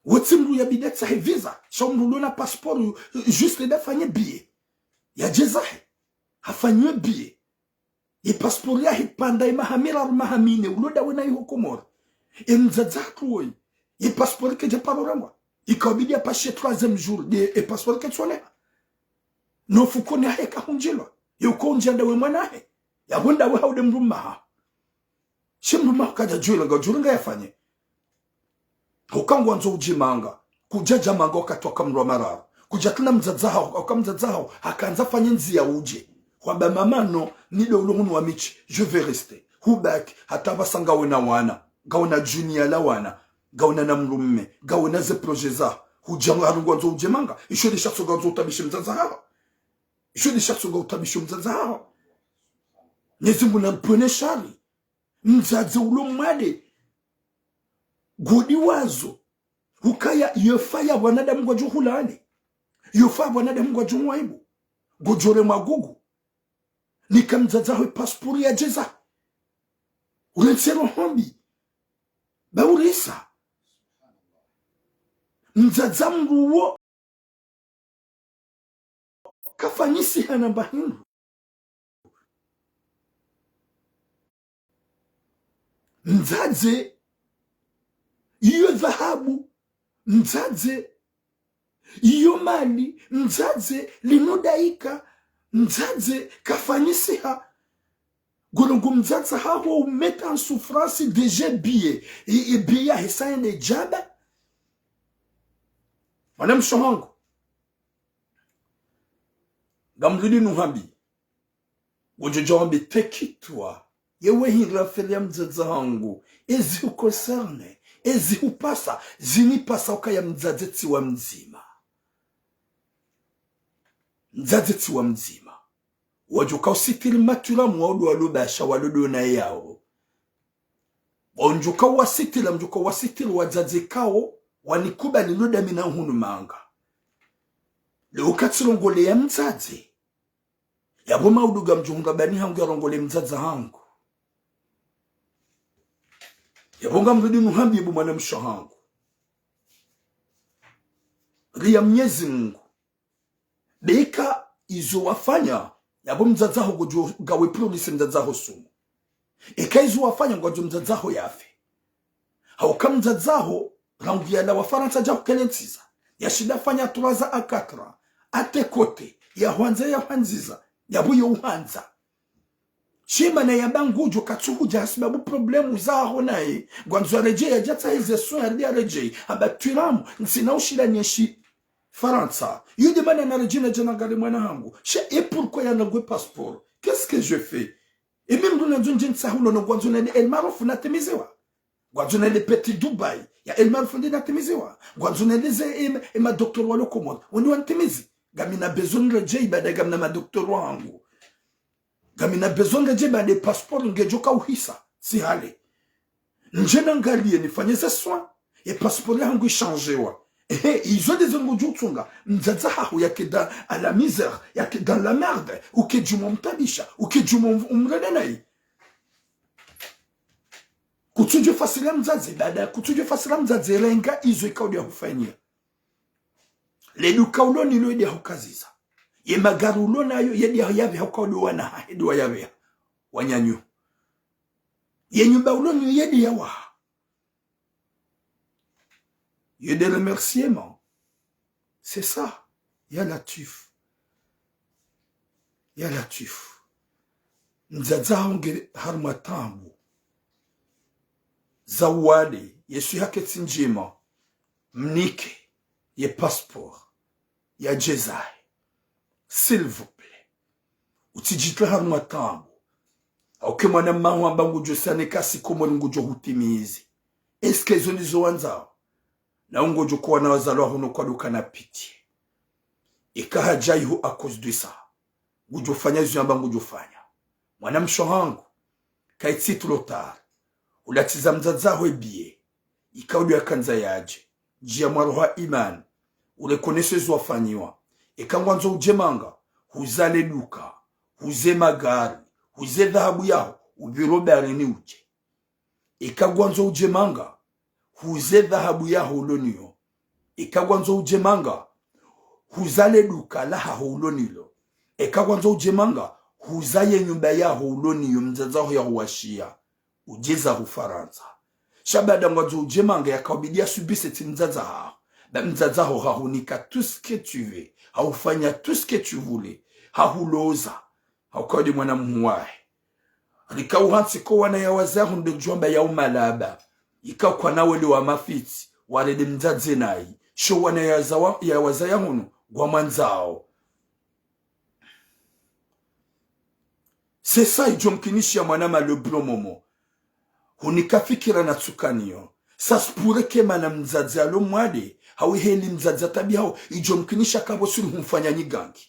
Wo tsi mndru yabidi yatsahe visa, sha mndru ulo na passeport, juste de afanye billet. Yadje zahe. Hafanyiwe billet. Ye passeport yahe pvanda ye maha miraru maha mine, ulo dawe na iho Komori. Ye mdzadze hatru woyi. Ye passeport kedja paro rengwa. Ikabidi yapashe troisième jour, de, ye passeport ketsoneha. No fukoni hahe kahundjilwa. Ye uko undjia ndawe mwana hahe. Yahundra we haude mdrume haho. She mdrume haho kadja djwela, ngadjo ringa yafanye. Hauka ngwandzo udjimanga, kudjadja manga wakati waka mndru wa mararu. Kudjatsina mdzadze haho, hauka mdzadze haho hakandza afanye ndziya udje. Hwamba mama non, nide ulo hunu wa mitsi, je vais rester. Hubaki, hata pvasa ngawena wana, ngawena djuni ya la wana, ngawena na mdrume, ngawena ze projet zaho. Hudja nga harungu wandzo udjimanga, isho de shatso ngwandzo utabishe mdzadze haho. Isho de shatso nga utabishe mdzadze haho. Mnyezi Mngu nampvwene shari. Mdzadze ulo mwade. Ngudi wazo. Hukaya yo fa ya wanadamu ngwadjo hulaani. Yo fa mwanadamu ngwadjo nwa aibu. Ngodjo remwa gugu. Nika mdzadze haho passeport yadjeza. Urentsi roho mbi. Ba urisa. Mdzadze mndru wo. Kafanyisiha na mba hindru. Mdzadze, iyo dhahabu, mdzadze, iyo mali, mdzadze, linu daika, mdzadze, kafanyisiha. Ngolongo mdzadze haho u mettre en souffrance déjà biye, e, e biye hesa yende djaba. Mwanamshe hangu. Ngamrudi nuhambi. Ngodjo djawambe tekitwa. Yewe hindri affaire ya mdzadze hangu. Ezi hu concerne. Ezi hupasa. Zinipasa ukaya mdzadze tsi wa mdzima. Mdzadze tsi wa mdzima. Wadjoka usitiri matula mwa udu walubasha walodo na yao. Wandjoka wasitiri, mdjoka wasitiri wadzadze kao, wanikubali loda mina hunu manga. Leo katsi rongole ya mdzadze. Yapvo maudu ngamdjo hundra bani hangu ya rongole mdzadze hangu. Yapvo ngamrudi nuhambi bo mwanamshe hangu. Ria Mnyezi Mungu. Beka izo wafanya, yapvo mdzadze haho ngodjo gawe pululise mdzadze haho sumu. Eka izo wafanya ngwadjo mdzadze haho yafe. Hauka mdzadze haho, rangu yalawa Farantsa dja hukelentsiza. Yashinda fanya trois ans à quatre ans. Atekote, ya hwandza ya hwandziza, yapvo yo uhandza. Shima na yamba ngudjo katsuhudja hasibabu problème zaho naye. Ngwandzo yaredjei yadja tsahize soin yaridi yaredjei. Amba twiramu, ntsina ushila nyeshi Farantsa. Iyo nde mana naredjei nadja nangari mwana hangu. Sha, et pourquoi yanagwe passeport? Qu'est-ce que je fais? Emi mndru nandzo ndje ntsahulo no ngwandzo nende El Maarouf natimiziwa. Ngwandzo nende Petit Dubaï. Ya El Maarouf nde natimiziwa. Ngwandzo nende ze em, ema docteur wa lo Komori. Wende wanitimizi. Ngamina besoin niredjei baada ngamina ma docteur wangu. Ngamina besoin niredjei baada passeport ngedjo kauhisa. Tsi hale. Ndje nangaliye nifanye ze soin. Ye passeport yahangu ishanjewa. Ehe, izo nde ze ngudjo utsunga. Mdzadze haho yake dans la misère, yake dans la merde. Ukedjuma umtabisha. Ukedjuma um, umrene nayi. Kutsudjo fasila mdzadze, baada kutsudjo fasila mdzadze renga izo ikao nde yahufanyia. Le duka ulo nilo yende yahukaziza. Ye magari ulo nayo yende yahu yapveha ukao nde wana hahe nde wayapveha. Wananyanyu. Ye nyumba ulo nayo yende yawaha. Yende remerciement. C'est ça. Ya Latwif. Ya Latwif. Mdzadze haho nge harumwa taabu. Za uwade, ye swiha ketsi ndjema. Mnike ye passeport yadje zahe. S'il vous plaît. Utsidjitre harumwa taabu. Hauka mwana mma hwamba ngudjo sane kasi Komori ngudjo hutimizi. Est-ce que izo ndizo wandzao? Na ungodjo kuwa na wazalwa hunu kwadukana pitié. Ika hadja iho à cause de ça. Ngudjo fanya izo yamba ngudjo fanya. Mwanamshe hangu. Kaitsi trop tard. Ulatsiza mdzadze haho ebiye. Ikao nde yakandza yadje. Ndjia mwa roho ya imani. Ureconnaisse zo wafanyiwa. Eka ngwandzo udje manga. Huza le duka. Huze magari. Huze dhahabu yaho. Upviro baharini udje. Eka ngwandzo udje manga, huze dhahabu yaho ulo nayo. Eka ngwandzo udje manga, huza le duka lahaho ulo nalo. Eka ngwandzo udje manga, huza ye nyumba yaho ulo nayo, mdzadze haho yahuwashiya. Udje zaho Farantsa. Sha baada ngwandzo udje manga yakaubidi ya subir tsi mdzadze haho. Ba mdzadze haho hahunika tout ce que tu veux. Hahufanya tout ce que tu voulais. Hahuloza. Hauka nde mwana mhuu wahe. Rika uhantsi ko wana ya wazaya hunu nde kudjwamba ya umalaba. Ika kwana wele wa mafitsi, warende mdzadze nayi. Sho wana ya zawa, ya wazaya hunu, ngwamwandzao. C'est ça, idjo mkinisha mwana ma le bro momo. Hunika fikira na tsukaniyo. Ça se pourrait que mana mdzadze alo mwade, hawu heli mdzadze atabi hawo, idjo mkinisha kapvo suri humfanya nyigangi.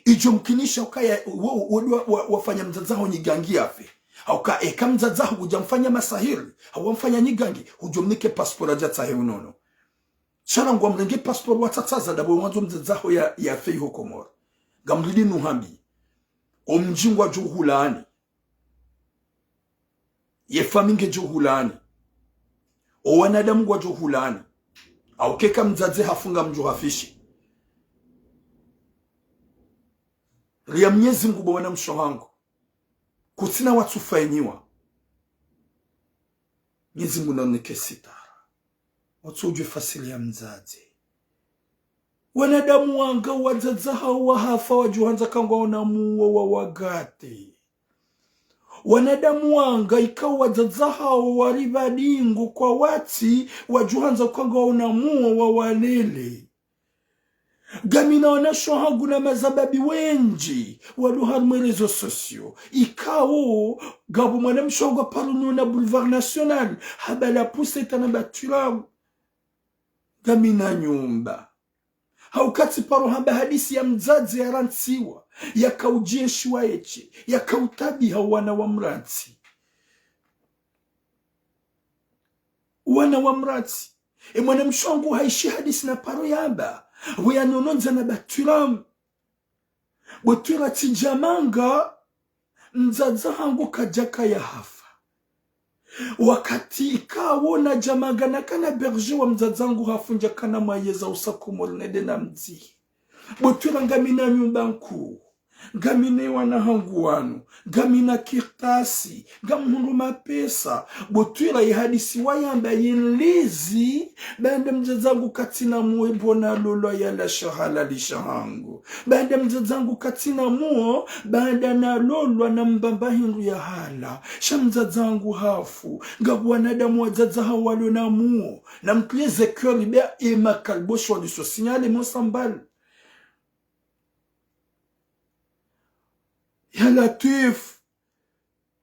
Idjo mkinisha ukaya, wo, wo, wa, wa, wafanya mdzadze haho nyigangi yafe. Hauka eka mdzadze haho kudja mfanya masahiri, hawu wamfanya nyigangi, hudjo mnike passeport yadja tsahe unono. Sha rangu wamrenge passeport watsatsaza ndapvo wandzo mdzadze haho ya, yafe iho Komori. Ngamlidi nuhambi. Omdji ngwadjo hulaani. Ye famiyi ngedjo hulaani. Owanadamu ngwadjo hulaani. Hauka eka mdzadze hafu ngamdjo hafishi. Ria Mnyezi Mngu bo wanamshe wahangu. Kutsina watsufanyiwa. Mnyezi Mngu narinike sitara. Watso udjuwe fasiri ya mdzadze. Wanadamu wanga wadzadze hawo wahafa wadjuhandza ka ngwaona muo wawagate. Wanadamu wanga ikao wadzadze hawo waripva dingo kwawatsi wadjuhandza ka ngwaona muo wawalele. Ngamina wanashe wahangu na mazababi wendji walo harumwa réseaux sociaux. Ikao, ngapvo mwanamshe wahangu aparo niona Boulevard National, hamba la pousse tana batwila. Ngamina nyumba. Hauka tsiparo hamba hadisi ya mdzadze yarantsiwa, yakaudjieshiwa eshe, yakautabiha wana wa mrantsi. Wana wa mrantsi. E mwanamshe wahangu haishi hadisi na paro yamba, pvo yanonondza na batwila. Bo twila tsidjamanga, mdzadze hangu kadjakaya hafa. Wakati ikao nadjamanga nakana berger wa mdzadze hangu hafu ndjakana mwayeza usa Komori nende namdzihi. Bo twila ngamina nyumba nkuu. Ngamina wana hangu wanu, ngamina kartasi, ngamhundru mapesa. Bo twila ye hadisi wayamba yinlizi, baanda mdzadze hangu katsina muo bo nalolwa yala shahala lisha hangu. Baanda mdzadze hangu katsina muo, baanda nalolwa na mbaba hindru yahala. Sha mdzadze hangu hafu, ngapvo wanadamu wadzadze hawo walo na muo. Na mtuleze cœur libe e makaliboshi waliso signale mo sambal. Ya Latwif,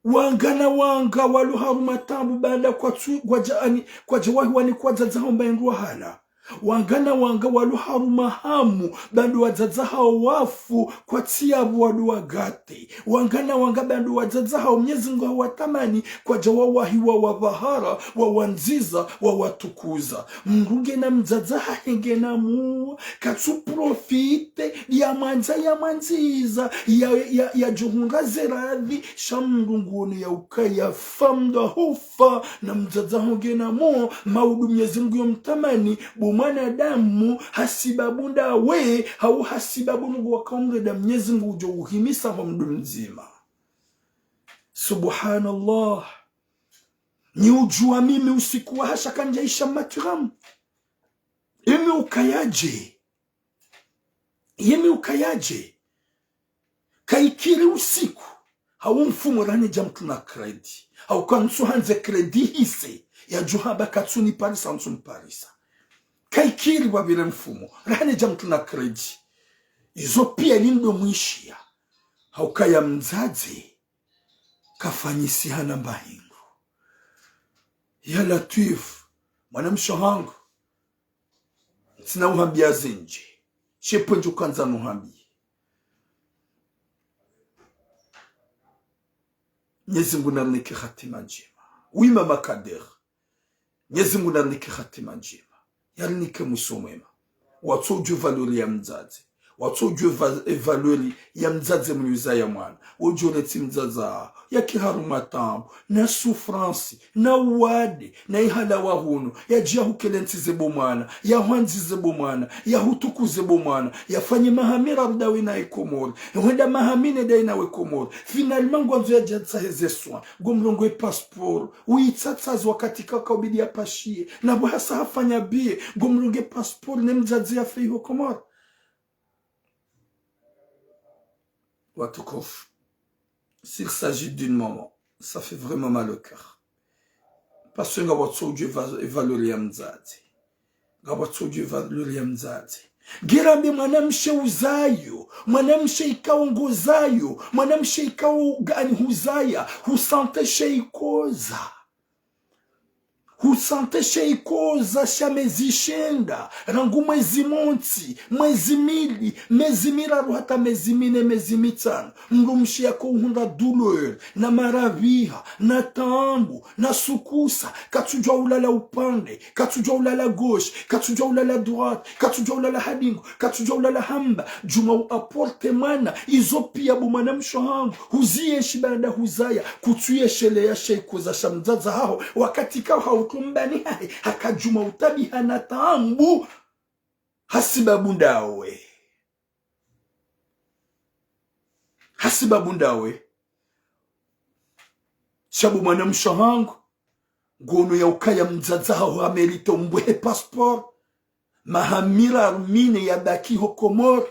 wanga na wanga walo harumwa taabu baanda kwatsu, kwadja ani, kwadja wahi wani kwadzadze hawo mba hindru wahala. Wanga na wanga walo harumwa hamu baanda wadzadze hawo wafu kwatsi yapvo walo wagate. Wanga na wanga baanda wadzadze hawo Mnyezi Mngu hawatamani kwadja wawahi wawapvahara, wawandziza, wawatukuza. Mdru ngena mdzadze hahe ngena muo, katsu profite, yamwandza yamwandziza, ya, ya, yadjohundra ze radhi, sha mdru nguono yaukaya fa mdru hahufa, na mdzadze haho ngena muo, maudu Mnyezi Mngu yomtamani, bo mwanadamu, hasibabu ndawe, hau hasibabu nungu wakaumrenda Mnyezi Mngu udjo uhimisa ho mdru mdzima. Subhanallah. Ni udjuwa mimi usiku waha sha kandjaisha matiramu. Imi ukayadje. Imi ukayadje. Kaikiri usiku. Hau mfumo raha nidja mtruna crédit. Hauka ntsu handze crédit hise. Yadjo hamba katsuni parisa, ntsu mparisa. Kaikiri wapvire mfumo. Raha nidja mtruna crédit. Izo pia lindo mwishiya. Hauka ya mdzadze. Kafanyisiha na mba hindru. Ya Latwif, mwanamshe wahangu, ntsina uhambiya zindji, she pvwendje ukandza nuhambiye. Mnyezi Mngu narinike hatima ndjema. Oui, Mama Kader. Mnyezi Mngu narinike hatima ndjema. Yarinike mwiso mwema. Watso udjuwe valeur ya mdzadze. Watso udjuwe va-, e valeur ya mdzadze mnyuzaya mwana. Wodjo reti mdzadze haho. Yake harumwa taabu. Na souffrance. Na uwade. Na ihala wa hunu. Yadje yahukelentsize bo mwana. Yahwandzize bo mwana. Yahutukuze bo mwana. Yafanye maha miraru ndawe naye Komori. Hwenda maha mine ndawe nawe Komori. Finalement ngwandzo yadje yatsahe ze soins. Ngomrongoo e passeport. Uyitsatsaze wakati kaka ubidi yapashiye. Na bo hasa hafanya biye. Ngomrongoo e passeport ne mdzadze yafe iho Komori. Watukufu. S'il s'agit d'une maman, ça fait vraiment mal au cœur. Parce que ngapvwatso udjuwa e va-, e valeur ya mdzadze. Ngapvwatso udjuwa e valeur ya mdzadze. Ngirambe mwanamshe uzayo, mwanamshe ikao ngozayo, mwanamshe ikao ngani huzaya, husante she ikoza. Husante she ikoza sha mezi shenda, rangu mwezi montsi, mwezi mili, mezi miraru hata mezi mine, mezi mitsanu. Mdrumshe yako uhundra douleur, na maraviha, na taabu, na sukusa, katsudjua ulala upande, katsudjua ulala gauche, katsudjua ulala droite, katsudjua ulala ha dingo, katsudjua ulala ha mba, djuma u apporte mwana, izo pia bo mwanamshe hangu, huzienshi baanda huzaya, kutsuyesheleya she ikoza sha mdzadze haho, wakati kao hautumbani hahe, haka djuma utabiha na taabu, hasibabu ndawe. Hasibabu ndawe. Sha bo mwanamshe hangu, ngono ya ukaya mdzadze haho hamérite umbwehe passeport, maha miraru mine yabaki ho Komori,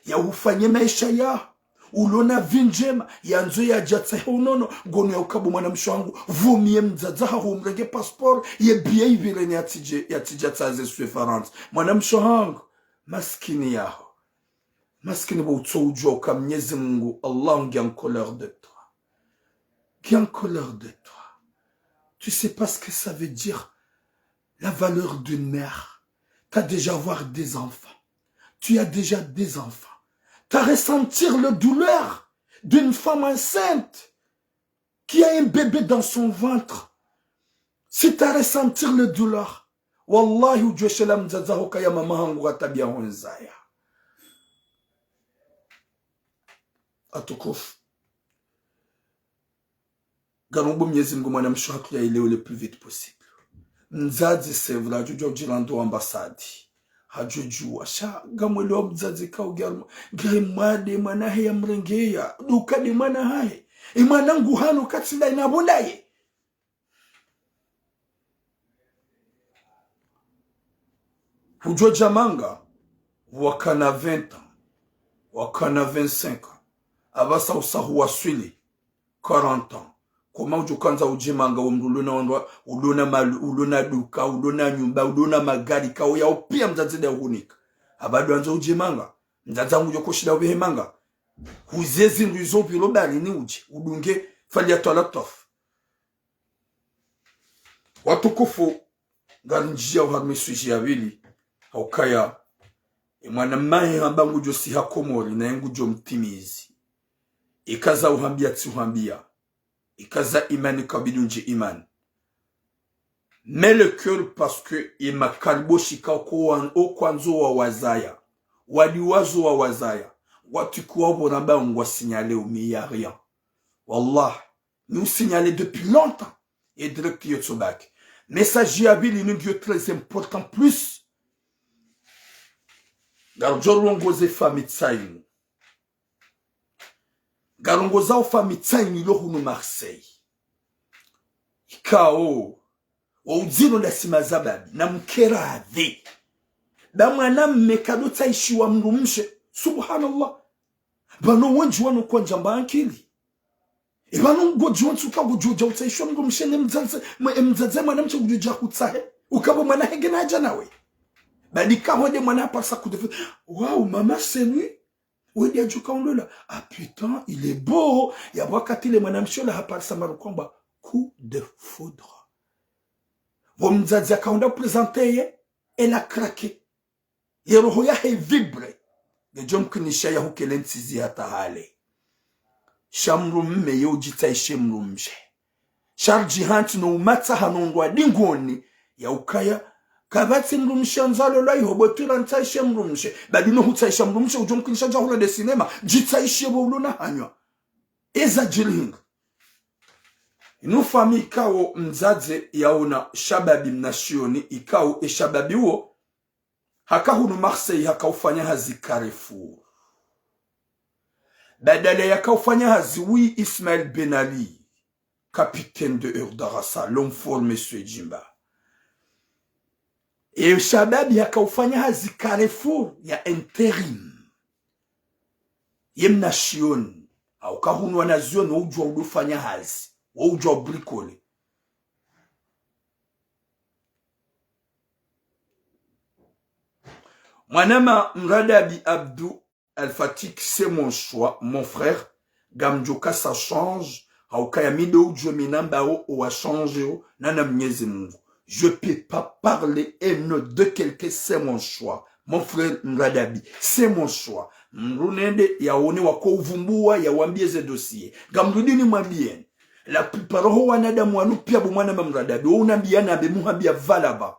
ya ufanye maesha yaho, ulona vie ndjema, yandzo yadje yatsahe unono, ngono ya uka bo mwanamshe hangu, vumie mdzadze haho umrenge passeport, ye billet ipvireni yatsidje, yatsidje yatsaze swe Farantsa. Mwanamshe hangu, maskini yaho. Maskini bo utso udjua uka Mnyezi Mungu, Allah nge en colère de toi. Nge en colère de toi. Tu sais pas ce que ça veut dire, la valeur d'une mère. T'as déjà avoir des enfants. Tu as déjà des enfants. T'as ressentir le douleur d'une femme enceinte qui a un bébé dans son ventre. Si t'as ressentir le douleur, wallahi udjueshela mdzadze haho kaya mama hangu hatabiha hunzaya. Watukufu. Ngarombo Mnyezi Mungu mwanamshe hatru ya ilewe le plus vite possible. Mdzadze c'est vrai, hadjodjua udjirando ambassade. Hadjodjua, sha ngamwelewa mdzadze kao nge harumwa, nge mwade mwana hahe yamrengeya, duka de mwana hahe. E mwana ngu hanu katsinda inabondaye. Hudjodja manga, wakana vingt ans, wakana vingt-cinq ans, apvasa usa huwaswili quarante ans. Koma udjo kandza udje manga wo mdru ulona wandru, ulona malu, ulona duka, ulona nyumba, ulona magari, kao yao pia mdzadze de yahunika. Apvadu andza udje manga, mdzadze hangu djo koshinda upvehe manga. Huze zindru izo pvilo barini udje, udunge fali ya twala twafu. Watukufu, ngarindjiyao harumwa e sujet ya pvili, ha ukaya, e mwana mmahe hamba ngudjo siha Komori, naye ngudjo mtimizi. Ika za uhambia tsi uhambia. Ika za imani kabidi undje imani. Mets le cœur parce que ye makariboshi kao ko wan-, o kwandzo wawazaya. Wadi wazo wawazaya. Watukuwa pvo ramba ngwa signalé o, mais y a rien. Wallah. Ni usignalé depuis longtemps. Ye direct yo tsobaki. Message ya pvili inu ngiyo très important plus. Ngarudjo rongoze famille tsayinu. Ngarongozao famille tsayinu ilo hunu Marseille. Ikao, wa udziro nda sima za babi, na mkera ave. Nda mwana mme kado tsaishiwa mdrumshe. Subhanallah. Pvanu wendji wanu kwandza mba ankili. E pvanu ngodjo ntsuka ngudjo dja utsaishiwa mdrumshe ne mdzadze, mwe-, e mdzadze mwana mshe ngudjo dja hutsahe. Ukapvo mwana henge na hadja nawe. Badi ka hwende mwana haparisa coup de foudre. Waouh, maman, c'est lui. Wende adjuka undola. Ah putain, il est beau. Yapvo wakati le mwana mshe ola haparisa maru kwamba coup de foudre. Pvo mdzadze akaonda présenter ye, elle a craqué. Ye roho yahe vibré. Ngedjo mkinisha ya hukele ntsizi hata hale. Sha mdrumme ye udjitsaishe mdrumshe. Sha ridjihantsi no umatsaha no ndrwa dingoni. Ya ukaya. Kapvatsi mdrumshe andzalo lwa iho bwe tu rantsaishe mdrumshe. Badi no hutsaisha mdrumshe udjo mkinisha dja hula de cinéma. Djitsaishe pvo ulo na hanywa. Eza djiri hinga. Inu famille ikao mdzadze yaona shababi mnashioni ikao e shababi uwo. Haka hunu Marseille haka ufanya hazi Carrefour. Badala yaka ufanya hazi wi Ismaël Ben Ali, capitaine de Erdarasa, l'homme fort, monsieur Djimba. E shababi haka ufanya hazi Carrefour ya intérim. Ye mnashioni, hauka hunu wanazioni, wo udjua udo fanya hazi, wo udjua bricoler. Mwanama Mradabi Abdou Al-Fatik, c'est mon choix, mon frère. Ngamdjo kasa change, hauka ya mi ndo udjue mi namba o, o wa change o, nana Mnyezi Mungu. Je peux pas parler et non de quelqu'un, c'est mon choix. Mon frère Mradabi, c'est mon choix. Mdru nende yaone wako uvumbua, yawambie ze dossier. Ngamrudi nimwambieni. La plupart ho wanadamu wanu pia bo mwanama Mradabi, wo unambia nambe muhambia pvala pva.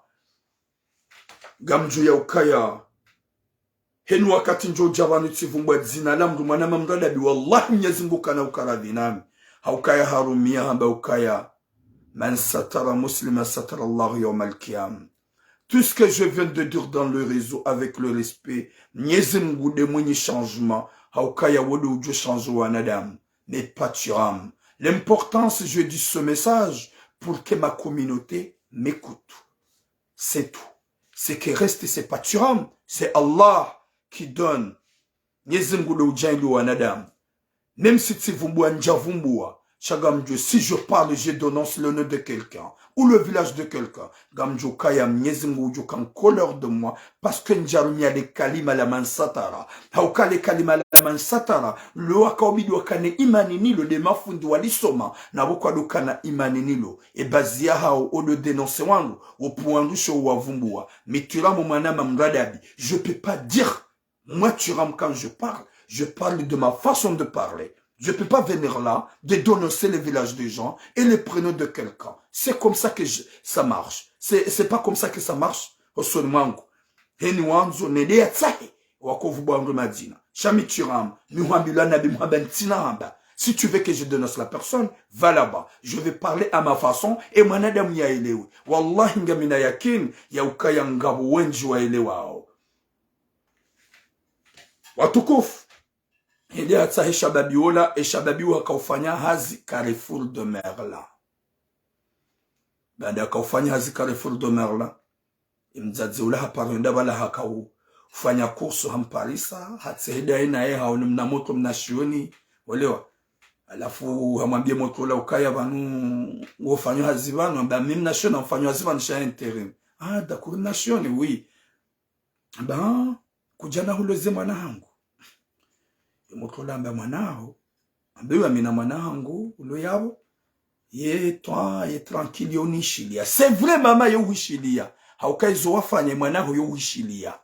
Ngamdjuo ya ukaya heni wakati ndjo udja pvanu tsivumbua dzina la mdru mwanama Mradabi, wallahi Mnyezi Mngu kana ukaradhi nami. Haukaya harumia hamba ukaya: من ستر مسلما ستره الله يوم القيامة. Tout ce que je viens de dire dans le réseau, avec le respect, Mnyezi Mngu nde mwenye changement, haukaya wo nde udjo changer wanadamu, mais pas Thuram. L'importance, je dis ce message pour que ma communauté m'écoute. C'est tout. Ce qui reste, c'est pas Thuram, c'est Allah qui donne. Mnyezi Mngu nde udjaanlia wanadamu. Même si tsivumbua ndjavumbua, sha ngamdjuo, si je parle, je dénonce le nom de quelqu'un, ou le village de quelqu'un, ngamdjuo ukaya Mnyezi Mngu udjo ka en colère de moi, parce que ndjarumia le kalima la من ستر. Hauka le kalima la من ستر, lo waka ubidi wakane imani nalo nde mafundi walisoma, na bo kwadokana imani nalo. E bazi ya hao wo ndo dénoncer wangu, wo pvo wandru sho wavumbua. Mi Thuram mwanama Mradabi, je peux pas dire, moi Thuram, quand je parle, je parle de ma façon de parler. Je peux pas venir là, de dénoncer les villages des gens et les prénoms de quelqu'un. C'est comme ça que je, ça marche. C'est, c'est pas comme ça que ça marche. Usoni mwangu. Heni wandzo nende yatsahe, wako uvumbua wangu madzina. Sha mi Thuram, mi huambilwa nambe muhamba ntsina hamba. Si tu veux que je dénonce la personne, va là-bas. Je vais parler à ma façon, et mwanadamu yaelewe. Wallahi ngamina yakini ya ukaya ngapvo wendji waelewao. Watukufu, hende hatsahe shababi wola, e shababi wo haka ufanya hazi Carrefour de Merla. Baanda haka ufanya hazi Carrefour de Merla, e mdzadze ula haparo henda pvala haka u-, ufanya course hamparisa, hatsehe ndaye naye haone mna motro mna shioni, olewa. Halafu hamwambie motro ula ukaya pvanu, wo ufanyo hazi pvanu, hamba mi mna shioni, mfanyo hazi pvanu sha intérim. Ah, d'accord, mna shioni, oui. Hamba, kudja na huloze mwana hangu. Ye motro ula hamba mwana haho. Hamba ewa mi na mwana hangu, ulo yapvo. Ye twa, ye tranquille, yo unishiliya. C'est vrai mama, yo uhishiliya. Hauka izo wafanya mwana haho yo uhishiliya.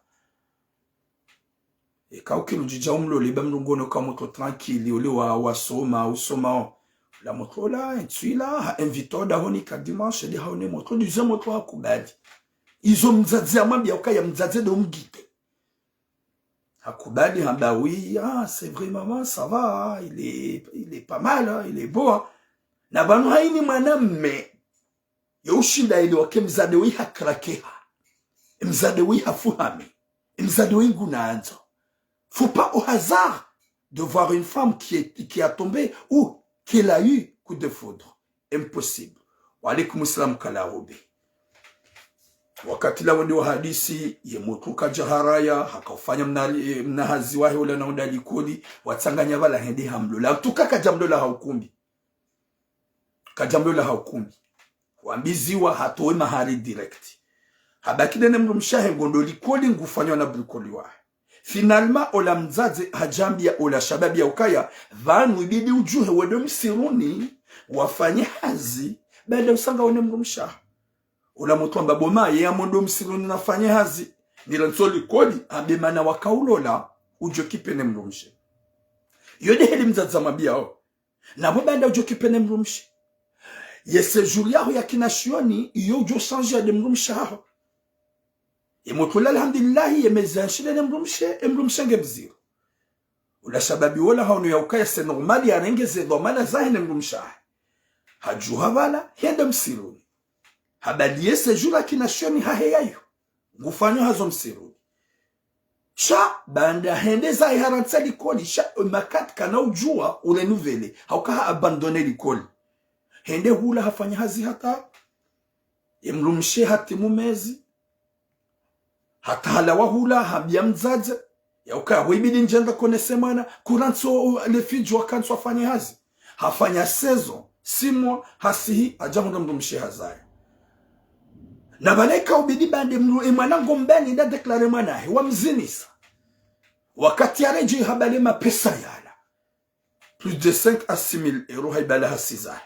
Eka ukilo djidja umlole ba mlongono ka motro tranquille, ule wa, wasoma, usoma o. Ula motro ula, entsu ila, ha invité o dahoni ka dimanche, nde haone motro, ndizo motro hakubali. Izo mdzadze hamwambia ukaya mdzadze ndo mguide. Hakubali hamba oui, ah, c'est vrai maman, ça va, hein, il est, il est pas mal, hein, il est beau, hein. Na pvanu haini mwanamme, yo ushinda ile wake mdzadze we hakarakeha. Mdzadze we hafuhami. Mdzadze we nguna andzo. Faut pas au hasard de voir une femme qui est, qui a tombé ou qu'elle a eu coup de foudre. Impossible. Wa alaikum salam kalaobe. Wakati la wende wa hadisi, ye motro kadja haraya, haka ufanya mna, mna hazi wahe ula na unda likoli, watsanganya pvala hende hamlola. Mtruka kadja mlola ha ukumbi. Kadja mlola ha ukumbi. Wambiziwa hatowe mahari direct. Habaki nde ne mdrumshe wahe ngondo likoli ngufanyo na brikoli wahe. Finalement, ola mdzadze hadjambia ola shababi ya ukaya, pvanu ibidi udjuhe wende msiruni, wafanye hazi, baada usanga wene mdrumshe waho. Ola mdru hamba bo ma, ye ya mwendo msiruni nafanye hazi. Nila ntso likoli, ambe mana wakaulola, udjo kipe ne mdrumshe. Yo nde heli mdzadze hamwambiao. Na bo baanda udjo kipe ne mdrumshe. Ye séjour yaho ya kinashioni, iyo udjo changer nde mdrumshe waho. Ye mdru ula alhamdulillahi, ye mezi yanshile ne mdrumshe, ye mdrumshe nge mdziro. Ula shababi wola haono ya ukaya c'est normal yarenge ze dhwamana zahe ne mdrumshe wahe. Hadjuha pvala, hende msiruni. Habaliye séjour ya kinashioni hahe yayo. Ngufanyo hazo msiruni. Sha, baanda hende zahe harantsi likoli, sha, makati kana udjuwa urenouveler, hauka ha abandonner likoli. Hende hula hafanya hazi hata, ye mdrumshe hatimu mezi, hata halawa hula, hambia mdzadze, ya ukaya bo ibidi ndjenda konese mwana, kurantsi o, o, le fidjo wakantsi wafanye hazi. Hafanya saison, six mois, hasihi, hadja hundra mdrumshe hazaya. Na pvala ika ubidi baanda mdru, e mwana ngombeni nda déclarer mwana wahe, wamzinisa. Wakati yaredjei habale mapesa yala. Plus de cinq à six mille euros haibala hasi zahe.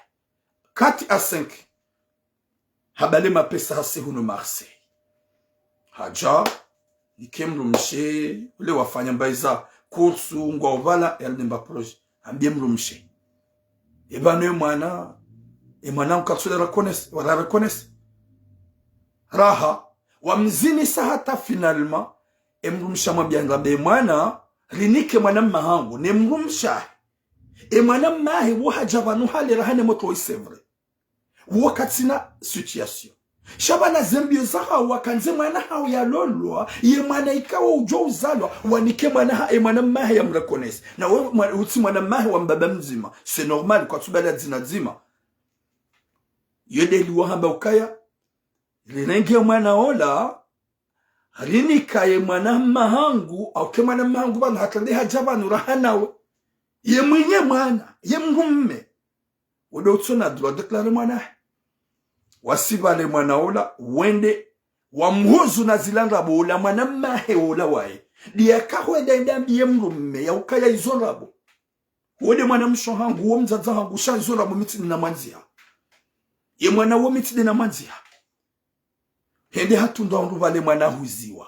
Quatre à cinq. Habale mapesa hasi hunu Marseille. Hadja, nike mdrumshe, ule wafanya mbayiza, kursu, ngwa ubala, yali nemba projet. Ambie mdrumshe. Eba no emwana, emwana nkatsule reconnaisse, wala reconnaisse. Raha, wamzinisa hata finalement, emdrumshe amwambia ngambe emwana, rinike mwana mmahangu, ne mdrumshe. Emwana mmahe, wo hadja pvanu hale raha ne motro, c'est vrai. Wo katsina situation. Sha pvanu zembiyo zahawo wakandze mwana hawo yalolwa, ye mwana ikao udjo uzalwa, wanike mwana ha, emwana mmahe yamreconnaisse. Na we mwa-, utsi mwana mmahe wa mbaba mdzima. C'est normal, kwatsubala dzina dzima. Yo ndeli wahamba ukaya, rirenge mwana ola, rinike ye mwana mmahangu, au ke mwana mmahangu pvanu hata nde hadja pvanu raha nawe. Ye mwinyi mwana, ye mdrumme. Wo ndo utsona droit déclarer mwana. Wasibale mwana ola, wende, wamhuzu na zila ndrabo ola mwana mmahe ola waye. Ndiye kahwenda enda ambiye mdrumme, ya ukaya izo ndrabo. Wo nde mwana mshe hangu, wo mdzadze hangu, sha izo ndrabo mi tsi nde namwandzia. Ye mwana wo mi tsi nde namwandzia. Hende hatundu ahundru pvale mwana huziwa.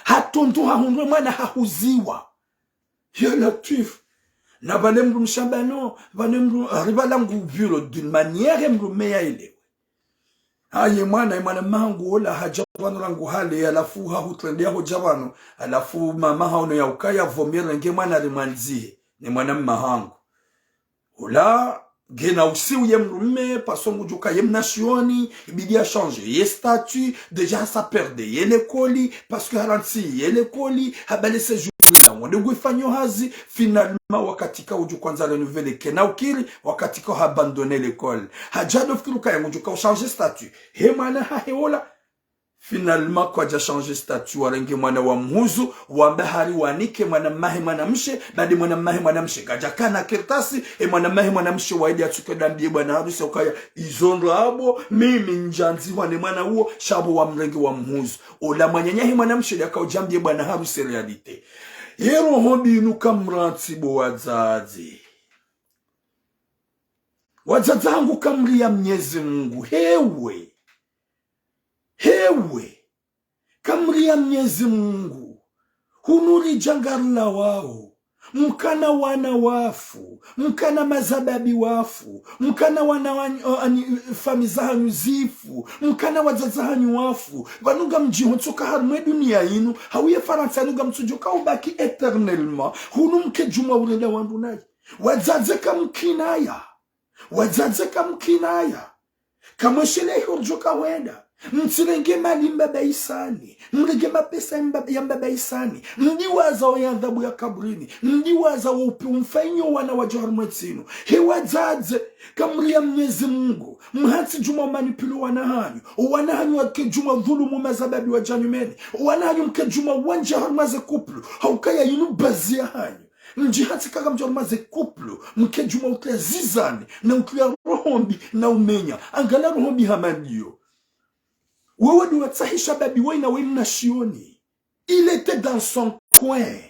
Hatundu hahundru mwana hahuziwa. Ya Latwif. Na pvale mdrumshe amba no, pvale mdru-, ari pvala ngu bureau d'une manière mdrumme yaelewe. Aye mwana, ye mwana mmahangu ola hadja pvanu rangu hale, halafu hahutrende yahodja pvanu, halafu mama haono ya ukaya vaut mieux renge mwana rimwandzihe, ne mwana mmahangu. Ola, ngena usiu ye mdrumme, parce que ngudjuka ye mnashioni, ibidi ya changer ye statut, déjà sa perdre ye l'école, parce que harantsi ye l'école, habale séjour la, wonde ngwifanyo hazi, finalement, wakati ka udjo kwandza renouveler kena ukiri, wakati ka ha abandonner l'école. Hadja ndo fikiri ukaya ngudjuka u changer statut. He mwana hahe ola, finalement, kwadja changer statut, warenge mwana wamhuzu, wamba hari wanike mwana mmahe mwanamshe, badi mwana mmahe mwanamshe kadja kana kartasi, e mwana mmahe mwanamshe waidi atsuke enda ambiye bwana harusi ukaya, izo ndrabo, mimi ndjandzihwa ne mwana uwo, sha bo wamrenge wamhuzu. Ola mwananyahe mwanamshe nde yaka udja ambiye bwana harusi réalité. Ye roho mbi inu kamrantsi bo wadzadze. Wadzadze hangu kamria Mnyezi Mungu, hewe. Hewe, kamria Mnyezi Mungu, hunu ridja ngarilawao, mkana wana wafu, mkana mazababi wafu, mkana wana wa, o, ani, fami zahanyu zifu, mkana wadzadze hanyu wafu, pvanu ngamdjiho ntsoka harumwa ye dunia inu, hau ye Farantsa inu ngamtsudjo ka ubaki éternellement, hunu mke djumwa urenda wandru nayi. Wadzadze kamkinaya. Wadzadze kamkinaya. Kamweshele iho ridjo ka hwenda. Mtsirenge mali mbaba isani. Mrenge mapesa ya mbaba, ya mbaba isani. Mdiwaza wo ya adhabu ya kaburini. Mdiwaza wo upi umfanyo wana wadjo harumwa ye ntsi inu. He wadzadze, kamria Mnyezi Mungu. Mhatsi djumwa manipuler wana hanyu. Wana hanyu wake djumwa dhulumu mazababi wadja nyumeni. Wana hanyu mke djumwa wandja harumwa ze couple. Haukaya inu bazi ya hanyu. Mdji hatsi kaka mdja harumwa ze couple, mke djumwa utria zizani, na utria roho mbi, na umenya. Angalia roho mbi hama ndiyo. Wewe ndo watsahisha babi wayi na we mnashioni. Il était dans son coin.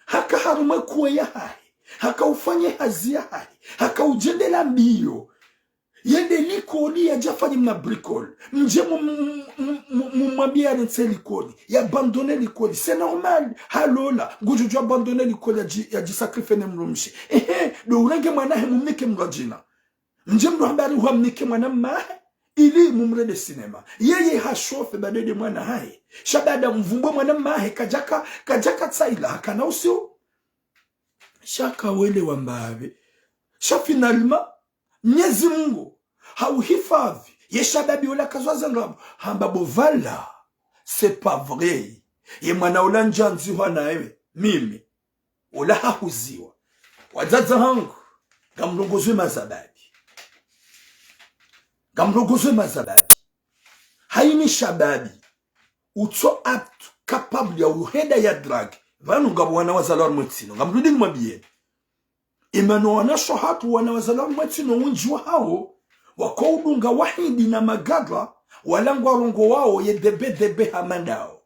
Haka harumwa ye coin yahahe. Haka ufanye hazi yahahe. Haka udjendela mbiyo. Yende likoli yadja fanye mna bricole. Mdje mu, mu, mu, mu, mumwambie yarantsi likoli. Ya abandonner likoli. C'est normal. Halola. Ngudjo djo abandonner likoli yadji, yadji sacrifier ne mdrumshe. Ehe, ndo urenge mwana hahe mumnike mdru wa djina. Mdje mdru hamba hari hwamnike mwana mmahe. Ili mumrende cinéma. Yeye ha chauffer ba ndende mwana hahe. Sha baada mvumbwe mwana mmahe kadjaka, kadjaka tsaila hakana usiu. Sha kawele wamba apve. Sha finalement, Mnyezi Mungu hauhifadhi, ye shababi ola kazwaza ngambo, hamba bo voilà, c'est pas vrai. Ye mwana ola ndjandzihwa naye, mimi. Ola hahuziwa. Wadzadze hangu, ngamrongozwe mazababi. Ngamrongozwe mazababi. Hayini shababi, utso apte, capable ya uhenda ya drague. Pvanu ngapvo wana wazalwa harumwa ye ntsi inu. Ngamrudi nimwambiyeni. Imano wanasho hatru wana wazalwa harumwa ye ntsi inu wendji wahawo, wako udunga wahindi na magadra, wala ngwarongowao ye debe debe hama ndawo.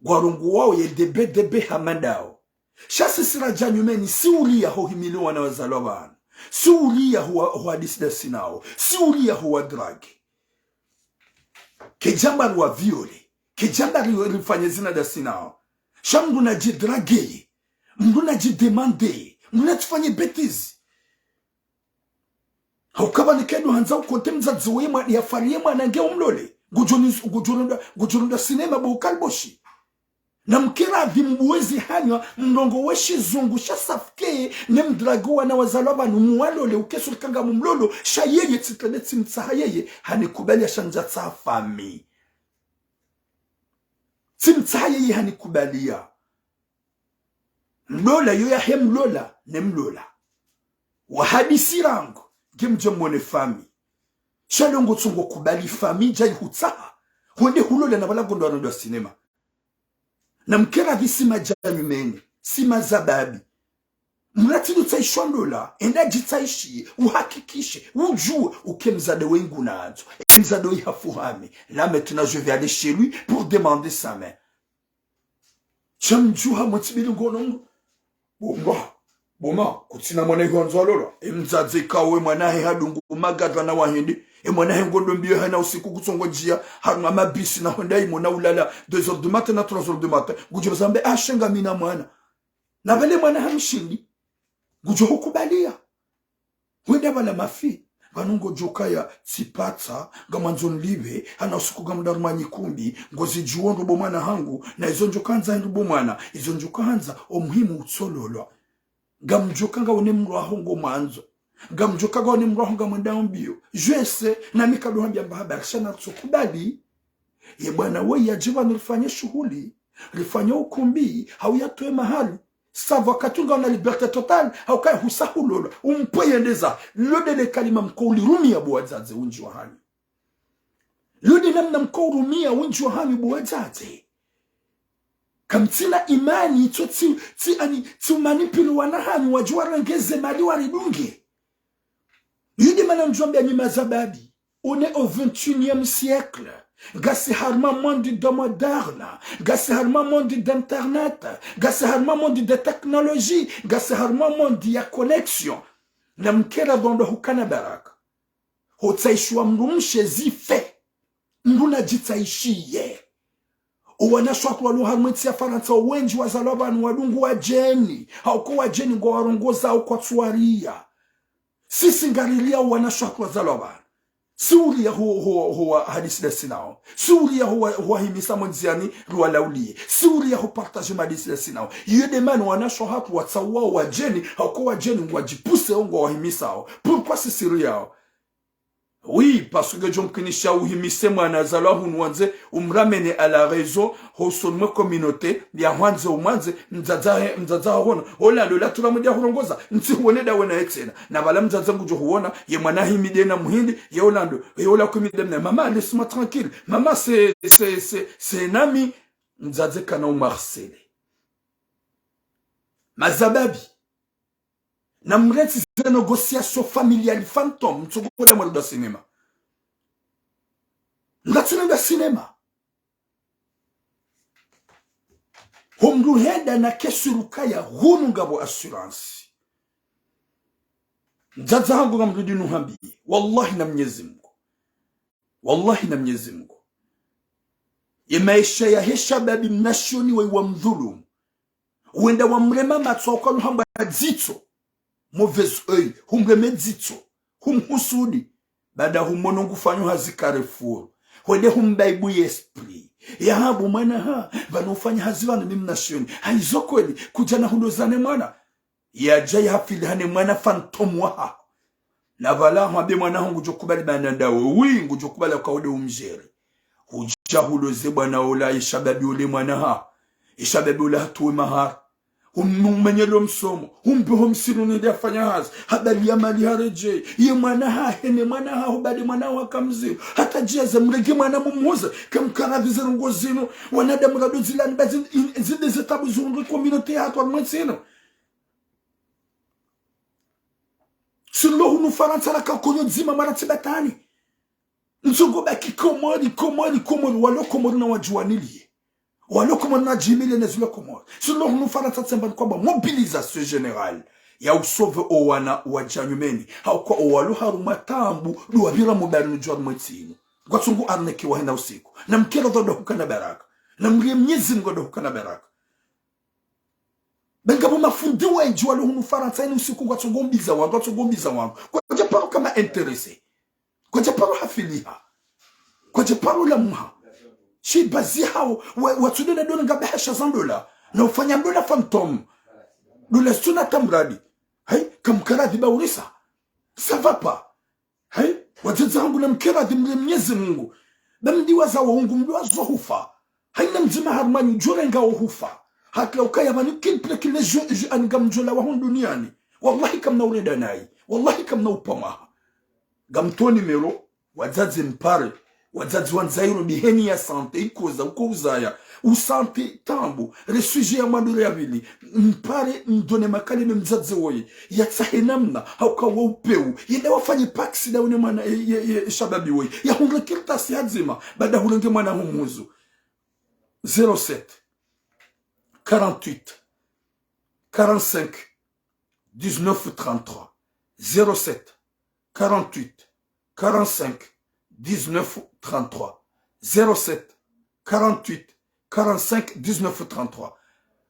Ngwarongowao ye debe debe hama ndawo. Sha sisi radja nyumeni, si uria ho himili wana wazalwa pvanu. Si uria huwa, huwa hadisi ndasinao. Si uria huwa drague. Kedjamba ruwa viole. Kedjamba ri, rifanye zina ndasinao. Sha mndru nadjidrague. Mndru nadjidemande. Mndru natsifanye bêtise. Hauka pvanu kedu handza ukonte mdzadze we mwa, ya fariye mwana nge umlole. Ngudjo ni, ngudjo ronda, ngudjo ronda sinema bo ukaliboshi. Na mkera pvi mbuwezi hanywa, mrongowe shizungu sha safuke, ne mdrague wana wazalwa pvanu muwalole, ukesu rikanga mumlolo, sha yeye tsitrende tsimtsaha yeye, hanikubaliya sha ndjatsaha fami. Tsimtsaha yeye hanikubaliya. Mlola, yo yahe mlola, ne mlola. Wahadisi rangu, nge mdje mwone fami. Sha leo ngotsongo kubali fami, djayi hutsaha. Hwende hulola na pvala ngondo wanondo wa sinema. Na mkera pvi si madjanyumeni, si mazababi. Mratsi ndo tsaishwa ndola, enda djitsaishiye, uhakikishe, udjuwe, uke mdzadze we ngu nandzo. E mdzadze we hafu hami. Là maintenant, je vais aller chez lui pour demander sa main. Sha mdjuha mwatsibili ngono ngo. Bo ma, bo ma, kutsina mwana iho andzo alolwa. E mdzadze kawe mwana he hadungu magadra na wahindi. E mwana he ngondo mbiyo hana usiku kutsongo ndjia, harumwa mabisi na honda imo na ulala deux heures du matin na trois heures du matin. Ngudjo zambe ashenga mina mwana. Na pvale mwana hamshindi. Ngudjo hukubaliya. Hwenda pvala mafi, pvanu ngodjo kaya tsipatsa, ngamwandzo nlipve, hana usiku ngamdru harumwa nyikumbi, ngozidjuwo ndro bo mwana hangu, na izo ndjo kandza hindru bo mwana, izo ndjo kandza, o muhimu utsololwa. Ngamdjo ka ngaone mdru waho ngomwandzo. Ngamdjo ka ngaone mdru waho ngamwendao mbiyo. Je sais, nami kado hambia mba habari, sha natsokubali. Ye bwana we yadje pvanu rifanye shuhuli, rifanye ukumbi, hau yatowe mahali. Savu wakati ngauna liberté totale, hauka husa hulolwa, umpwe yendeza, lo nde le kalima mko ulirumiya bo wadzadze wendji wahanyu. Lo nde namna mko urumiya wendji wahanyu bo wadzadze. Kamtsina imani, tso tsi, tsi ani, tsi umanipulu wana hanyu, wadjuwa warenge ze mali waridunge. Yo nde mana ndjwambiya nyi mazababi. On est au vingt et unième siècle. Ngasi harumwa monde de moderne. Ngasi harumwa monde d'internet. Ngasi harumwa monde de technologie. Ngasi harumwa monde ya connexion. Na mkera pvondo hukana baraka. Hotsaishiwa mdrumshe zife. Mdru nadjitsaishiye. O wanashe watru walo harumwa entsi ya Farantsa, o wendji wazalwa pvanu wadungu wadjeni. Hauka wadjeni ngwawarongozao kwatsuwariya. Sisi ngariria wanashe watru wazalwa pvanu. Si uria ho, ho, ho wa hadisi ndasinao. Si uria ho wa, ho wahimisa mwendziani ruwalauliye. Si uria ho partage mahadisi ndasinao. Iyo nde mana wanashe hatru watsauwao wadjeni, hauka wadjeni ngwadjipuse o ngwawahimisao. Pourquoi sisi riao? Oui, parce que djo mkinisha uhimise mwana azalwa hunu wandze, umramene à la raison, hosoni mwe communauté, ya hwandze umwandze, mdzadze he, mdzadze hahona. Ola ndo la tura mdja hurongoza, ntsi huone ndawe na ye tsena. Na pvala mdzadze ngudjo huona, ye mwana himide na muhindi, ye ola ndo, ye ola kumide mna. Maman, laisse-moi tranquille. Maman, c'est, c'est, c'est, c'est un ami. Mdzadze kana umarsele. Mazababi. Na mrentsi ze négociation familiale fantôme, mtsogoda mwaruda cinéma. Ngatsi nenda cinéma. Ho mdru henda na kesi rukaya hunu ngapvo assurance. Mdzadze hangu ngamrudi nuhambiye. Wallahi na Mnyezi Mungu. Wallahi na Mnyezi Mungu. Ye maesha yahe shababi mnashioni we wamdhulumu. Wenda wamrema matso hauka nuhamba dzitso. Mauvais œil, humreme dzitso. Humhusudi. Baada humono ngufanyo hazi Carrefour. Hwende humbaibu ye esprit. Yaha bo mwana ha, pvanu ufanya hazi pvanu mi mnashioni. Haizo kweli, kudja na hulozane mwana. Yadja yahafili hane mwana fantôme wahaho. Na pvala hwambe mwana ho ngudjo kubali bana ndawe. Oui, ngudjo kubali hauka wo nde umdjere. Hudja huloze bwana ola, ye shababi ole mwana ha. Ye shababi ola hatowe mahari. Hum-, humenyelo msomo. Humbe ho msiruni nde afanya hazi. Habali ya mali haredjei. Ye mwana hahe ne mwana haho bade mwana haho haka mdziro. Hata djiaze mrenge mwana mumhuze. Kamkaravi ze ndrongo zinu. Wanadamu rado zilani ba zin-, in-, zinde ze tabu zihundru communauté yahatru harumwa entsi inu. Silo hunu Farantsa raka konyo dzima mara tsi batani. Ntsongo baki Komori, Komori, Komori, walo Komori na wadjuwaniliye. Walo Komori na djimile ne zilo Komori. Silo hunu Farantsa tsemba nkwamba mobilisation générale. ya usauver owana wadja nyumeni. Hauka owalo harumwa taabu, ndo wapvira mubari nudjo harumwa ntsi inu. Ngwatsongo arnaquer wahena usiku. Na mkera dhodo hukana baraka. Na mrie Mnyezi Mngu ndo hukana baraka. Be ngapvo mafundi wendji walo hunu Farantsa inu usiku ngwatsongo mbiza wandru, ngwatsongo mbiza wandru. Kwadja paro kama intéressé. Kwadja paro hafiliha. Kwadja paro lamuha. Shi bazi hawo, wa-, watsude na dola nga bahasha za ndola. Na ufanya ndola fantôme. Ndola zitsuna tamradi. Hayi, kamkaradhi ba urisa. Ça va pas. Hayi, wadzadze hangu na mkaradhi mrie Mnyezi Mngu. Ba mdiwaza wa ungu mdiwazo hufa. Hayina mdzima harumwa nyi udjo renga wo hufa. Hata ukaya pvanu kile pvile kile dju, dju ani ngamdjo lawa hunu duniani. Wallahi kamna urenda nayi. Wallahi kamna upvamaha. Ngamtowa numéro, wadzadze mpare, wadzadze wa Ndzairo biheni ya santé, ikoza, uko uzaya, usante tambu, re sujet ya mwando ya pvili, mpare mdone makali ne mdzadze woyi, yatsahe namna, hauka wa upeu, yende wafanye paksi da une mwana, ye, ye, ye, shababi woyi, yahundre kartasi hadzima, baada hulenge mwana ho mhuzu. Zéro sept, quarante-huit, quarante-cinq, dix-neuf trente-trois. Zéro sept, quarante-huit, quarante-cinq, dix-neuf trente-trois. Zéro sept, quarante-huit, quarante-cinq, dix-neuf trente-trois.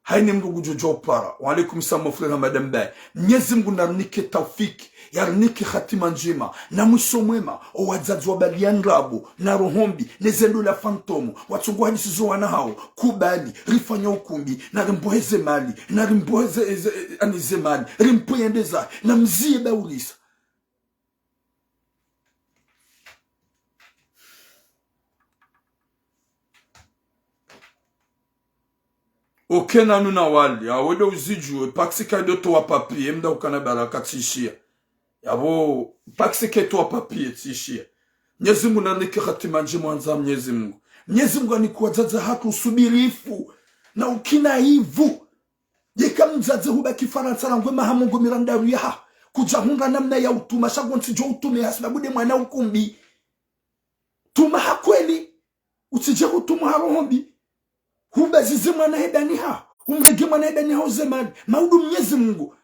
Hayina mndru ngudjo djo upara. Wa alaikum salam, mon frère Hamada Mbaye. Mnyezi Mngu narinike taufiki, yarinike hatima ndjema, na mwiso mwema. Owadzadze wabaliya ndrabo, na roho mbi, ne ze ndola fantôme, watsongo hadisi zo wana hawo, kubali, rifanya ukumbi, na rimbohe ze mali, na rimbohe ze, ze, ani ze mali, rimpve yende zahe, na mziye ba urisa. Oke nanu na wali, awe ndo uzidjuwe, paksi kayido towa papier, mda ukana baraka tsishiya. Yapvo, paksi ketowa papier tsishiya. Mnyezi Mngu narinike hatima ndjema wandza Mnyezi Mngu. Mnyezi Mngu anike wadzadze hatru usubirifu, na ukina ivu. Yeka mdzadze hubaki Farantsa rangu emaha mengo mirandaru yaha, kudja hundra namna ya utuma, sha ngontsidjo utume hasibabu nde mwana ukumbi. Tuma ha kweli, utsidje hutuma ha roho mbi. Hubazize mwana he daniha, humrenge mwana he daniha uze mali. Maudu Mnyezi Mngu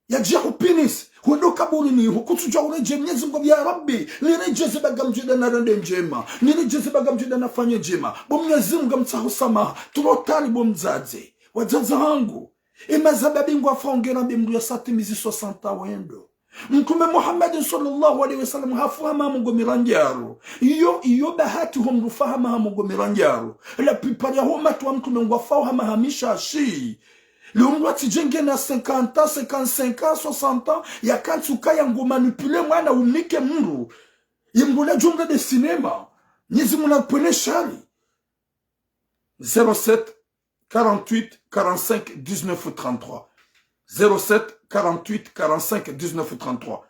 yadja hupinisi, hwendo kaburini, hukutsudja uredjei. Mnyezi Mngu, ya Rabbi, niredjeze ba ngamdjo enda narende ndjema, niredjeze ba ngamdjo enda nafanye ndjema. Bo Mnyezi Mngu ngamtsaho samaha, trop tard bo mdzadze. Wadzadze hangu, emazababi ngwafao ngena be mndru yasatimizi soixante ans wendo. Mtrume Muhammadin swallallahu alayhi wa sallam hafu ha maha mengo mirandaru. Iyo, iyo bahati ho mndru ufa ha maha mengo mirandaru. La plupart ya ho umati wa Mtrume ngwafao ha maha mishashi. Leo mndru atsidje ngena cinquante ans, cinquante-cinq ans, soixante ans, yakantsi ukaya ngu manipuler mwana umnike mndru. Ye mndru la djumla de cinéma. Mnyezi Mngu napvwene shari. Zéro sept, quarante-huit, quarante-cinq, dix-neuf trente-trois. Zéro sept, quarante-huit, quarante-cinq, dix-neuf trente-trois.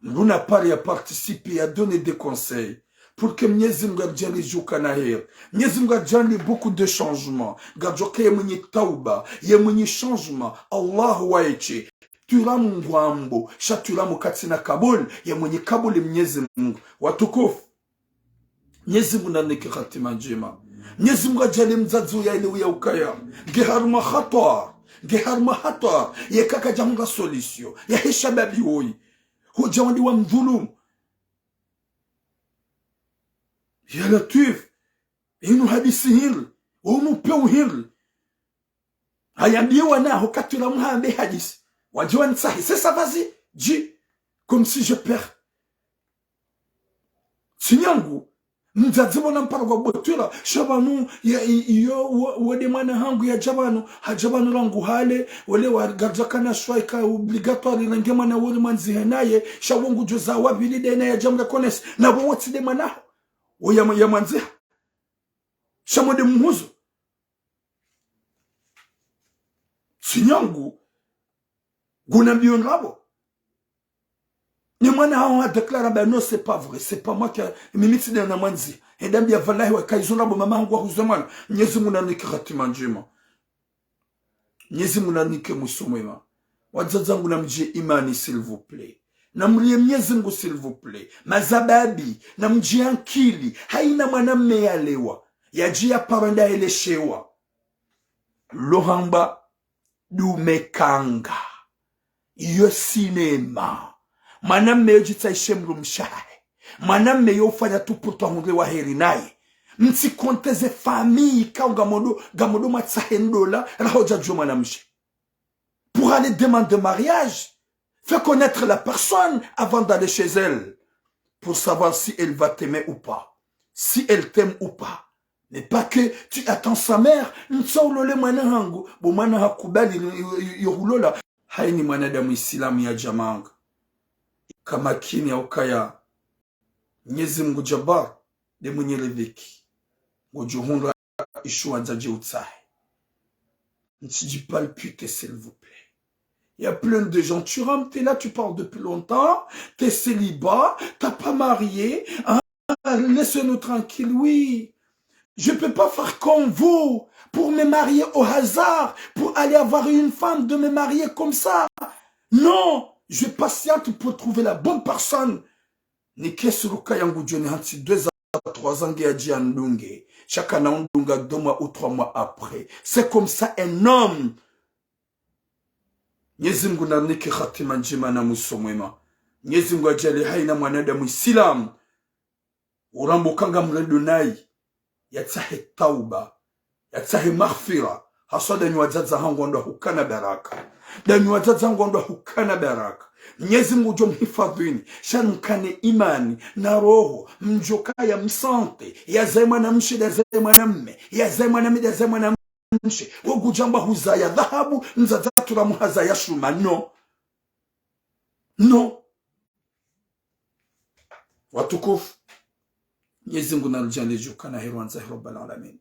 Mndru na pare ya participer, ya donner des conseils. Pour que Mnyezi Mngu adjaanlie djuka na heri. Mnyezi Mngu adjaanlie beaucoup de changements. Ngadjoka ye mwenye tauba, ye mwenye changement. Allahu waeshe. Twira Mngu ambo, sha twira Mngu katsina kabul, ye mwenye kabul Mnyezi Mngu. Watukufu. Mnyezi Mngu narinike hatima ndjema. Mnyezi Mngu adjaanlie mdzadze uyaelewe ya ukaya nge harumwa hatwari, nge harumwa hatwari, yeka kadja hundra solution yahe shababi woyi, hudja wandru wamdhulumu. Ya Latwif, inu hadisi hindri, unu peu hindri. Hayambiye wana haho katwira muhambe hadisi. Wadje wanitsahe. C'est ça, vas-y, dis, comme si j'ai peur. Tsi nyangu, mdzadze pvo nampara kwa botwira, sha pvanu, ya, i, iyo, wo, wo nde mwana hangu yadja pvanu, hadja pvanu rangu hale, wole wa gardza kana shwaika obligatoire range mwana wori mwandzihe naye, sha wo ngudjo za wa pvili de naye yadja mreconnaître, na pvo wotsi de mwana haho, wo ya, ya mwandziha. Sha mo nde mhuzu. Tsi nyangu, nguna mbiyo ndrabo. Ni mwana haho ha déclarer amba non, c'est pas vrai, c'est pas moi qui a, mimi tsi de na mwandziha. Henda mbiya wallahi wa kayizo ndrabo mama hangu wahuze mwana. Mnyezi Mngu narinike hatima ndjema. Mnyezi Mngu narinike mwiso mwema. Wadzadze wangu namdjiye imani, s'il vous plaît. Namrie Mnyezi Mngu, s'il vous plaît. Mazababi, namdjiye ankili. Hayina mwana mme yalewa, yadjiya paro nda yeleshewa. Lo hamba dume kanga. Iyo sinema. Mwanamme yo djitsahishe mdrumshe wahahe. Mwanamme yo ufanya tu putwa hundre wa heri naye. Mtsi konte ze famille ikao ngamodo, ngamodo mwatsahe ndola, raha udja djuwa mwanamshe. Pour aller demander mariage, fais connaître la personne avant d'aller chez elle, pour savoir si elle va t'aimer ou pas, si elle t'aime ou pas. Mais pas que tu attends sa mère, ntsa ulole mwana hangu, bo mwana hakubali, yo, yo, yo hulola. Hayini mwanadamu Isilamu ya djamanga. Kamakini ya ukaya Mnyezi Mungu Jabbar, nde mwenye riziki. Ngodjo hundra ishuwa zadje utsahe. Ntsidji palpite, s'il vous plaît. Il y a plein de gens, tu rentres, t'es là, tu parles depuis longtemps, t'es célibat, t'as pas marié, hein, laisse-nous tranquille, oui. Je peux pas faire comme vous pour me marier au hasard, pour aller avoir une femme, de me marier comme ça. Non, je patiente pour trouver la bonne personne. Nike suruka yangu djoni hantsi deux à trois ans nge yadje yandunge. Sha kana undunga deux mois ou trois mois après. C'est comme ça un homme. Mnyezi Mungu narinike hatima ndjema na mwiso mwema. Mnyezi Mungu ajali hayina mwanadamu Isilamu uramba ukaya ngamrendo nayi, yatsahe tauba, yatsahe maghfira, haswa danyi wadzadze hangu wandru wahukana baraka. Danyi wadzadze hangu wandru wahukana baraka. Mnyezi Mungu udjo mhifadhwini, sha mkane imani na roho, mdjo kaya msante, yazaye mwanamshe, yazaye mwanamme, yazaye mwanamme, yazaye mwanamshe. Wo ngudjamba huzaya dhahabu, mdzadze hatru ramuhazaya shuma, non. Non. Watukufu, Mnyezi Mungu naridjaanlie djo kana heri wandza heri Rabbal Alamin.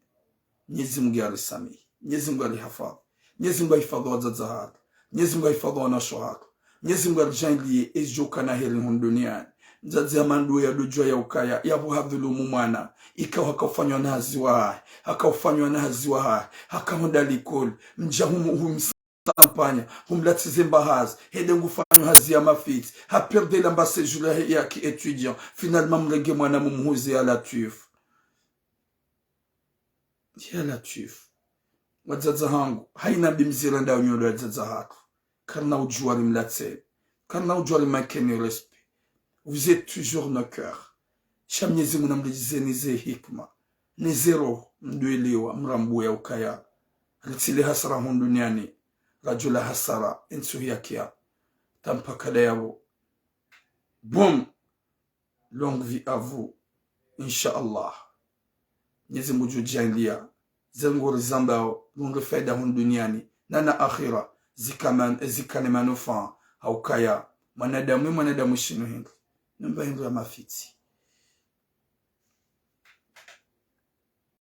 Mnyezi Mungu yarisamihi. Mnyezi Mungu yarihifadhwi. Mnyezi Mungu yahifadhwi wadzadze hatru. Mnyezi Mungu yahifadhwi wanawashe hatru. Mnyezi Mungu yaridjaanlie edjo kana heri hunu duniani. Mdzadze ya mandru ya dodjwa ya ukaya, yapvo hadhulumu mwana. Ikao haka ufanywa na hazi wahahe. Haka ufanywa na hazi wahahe. Haka honda likoli. Mdja humu, humu sampanya, humlatsize mbahazi, hende ngufanyao hazi ya mafitsi, haperde lamba séjour ya, ya ki étudiant, finalement mrenge mwana mumuhuze, ya Latwifu. Ya Latwifu. Wadzadze hangu, hayina mbi mzira nda unyolo ya wadzadze hatru. Karina udjuwa rimlatseni. Karina udjuwa rimankeni respect. Vous êtes toujours nos cœurs. Sha Mnyezi Mungu namridjizeni ze hikima, ne ze roho, mdwelewa, mrambuwe ya ukaya, ritsile hasara hunu duniani, radjo la hasara entsuhu ya kiyama. Tampaka nda yapvo. Bon, longue vie à vous, Inch'Allah. Mnyezi Mungu ngudjo djaanlia ze nguri zambao, nguri faida hunu duniani, na na akhira, zikama-, zikane manufaa, ha ukaya mwanadamu, mwanadamu shinu hindru, numba hindru ya mafitsi.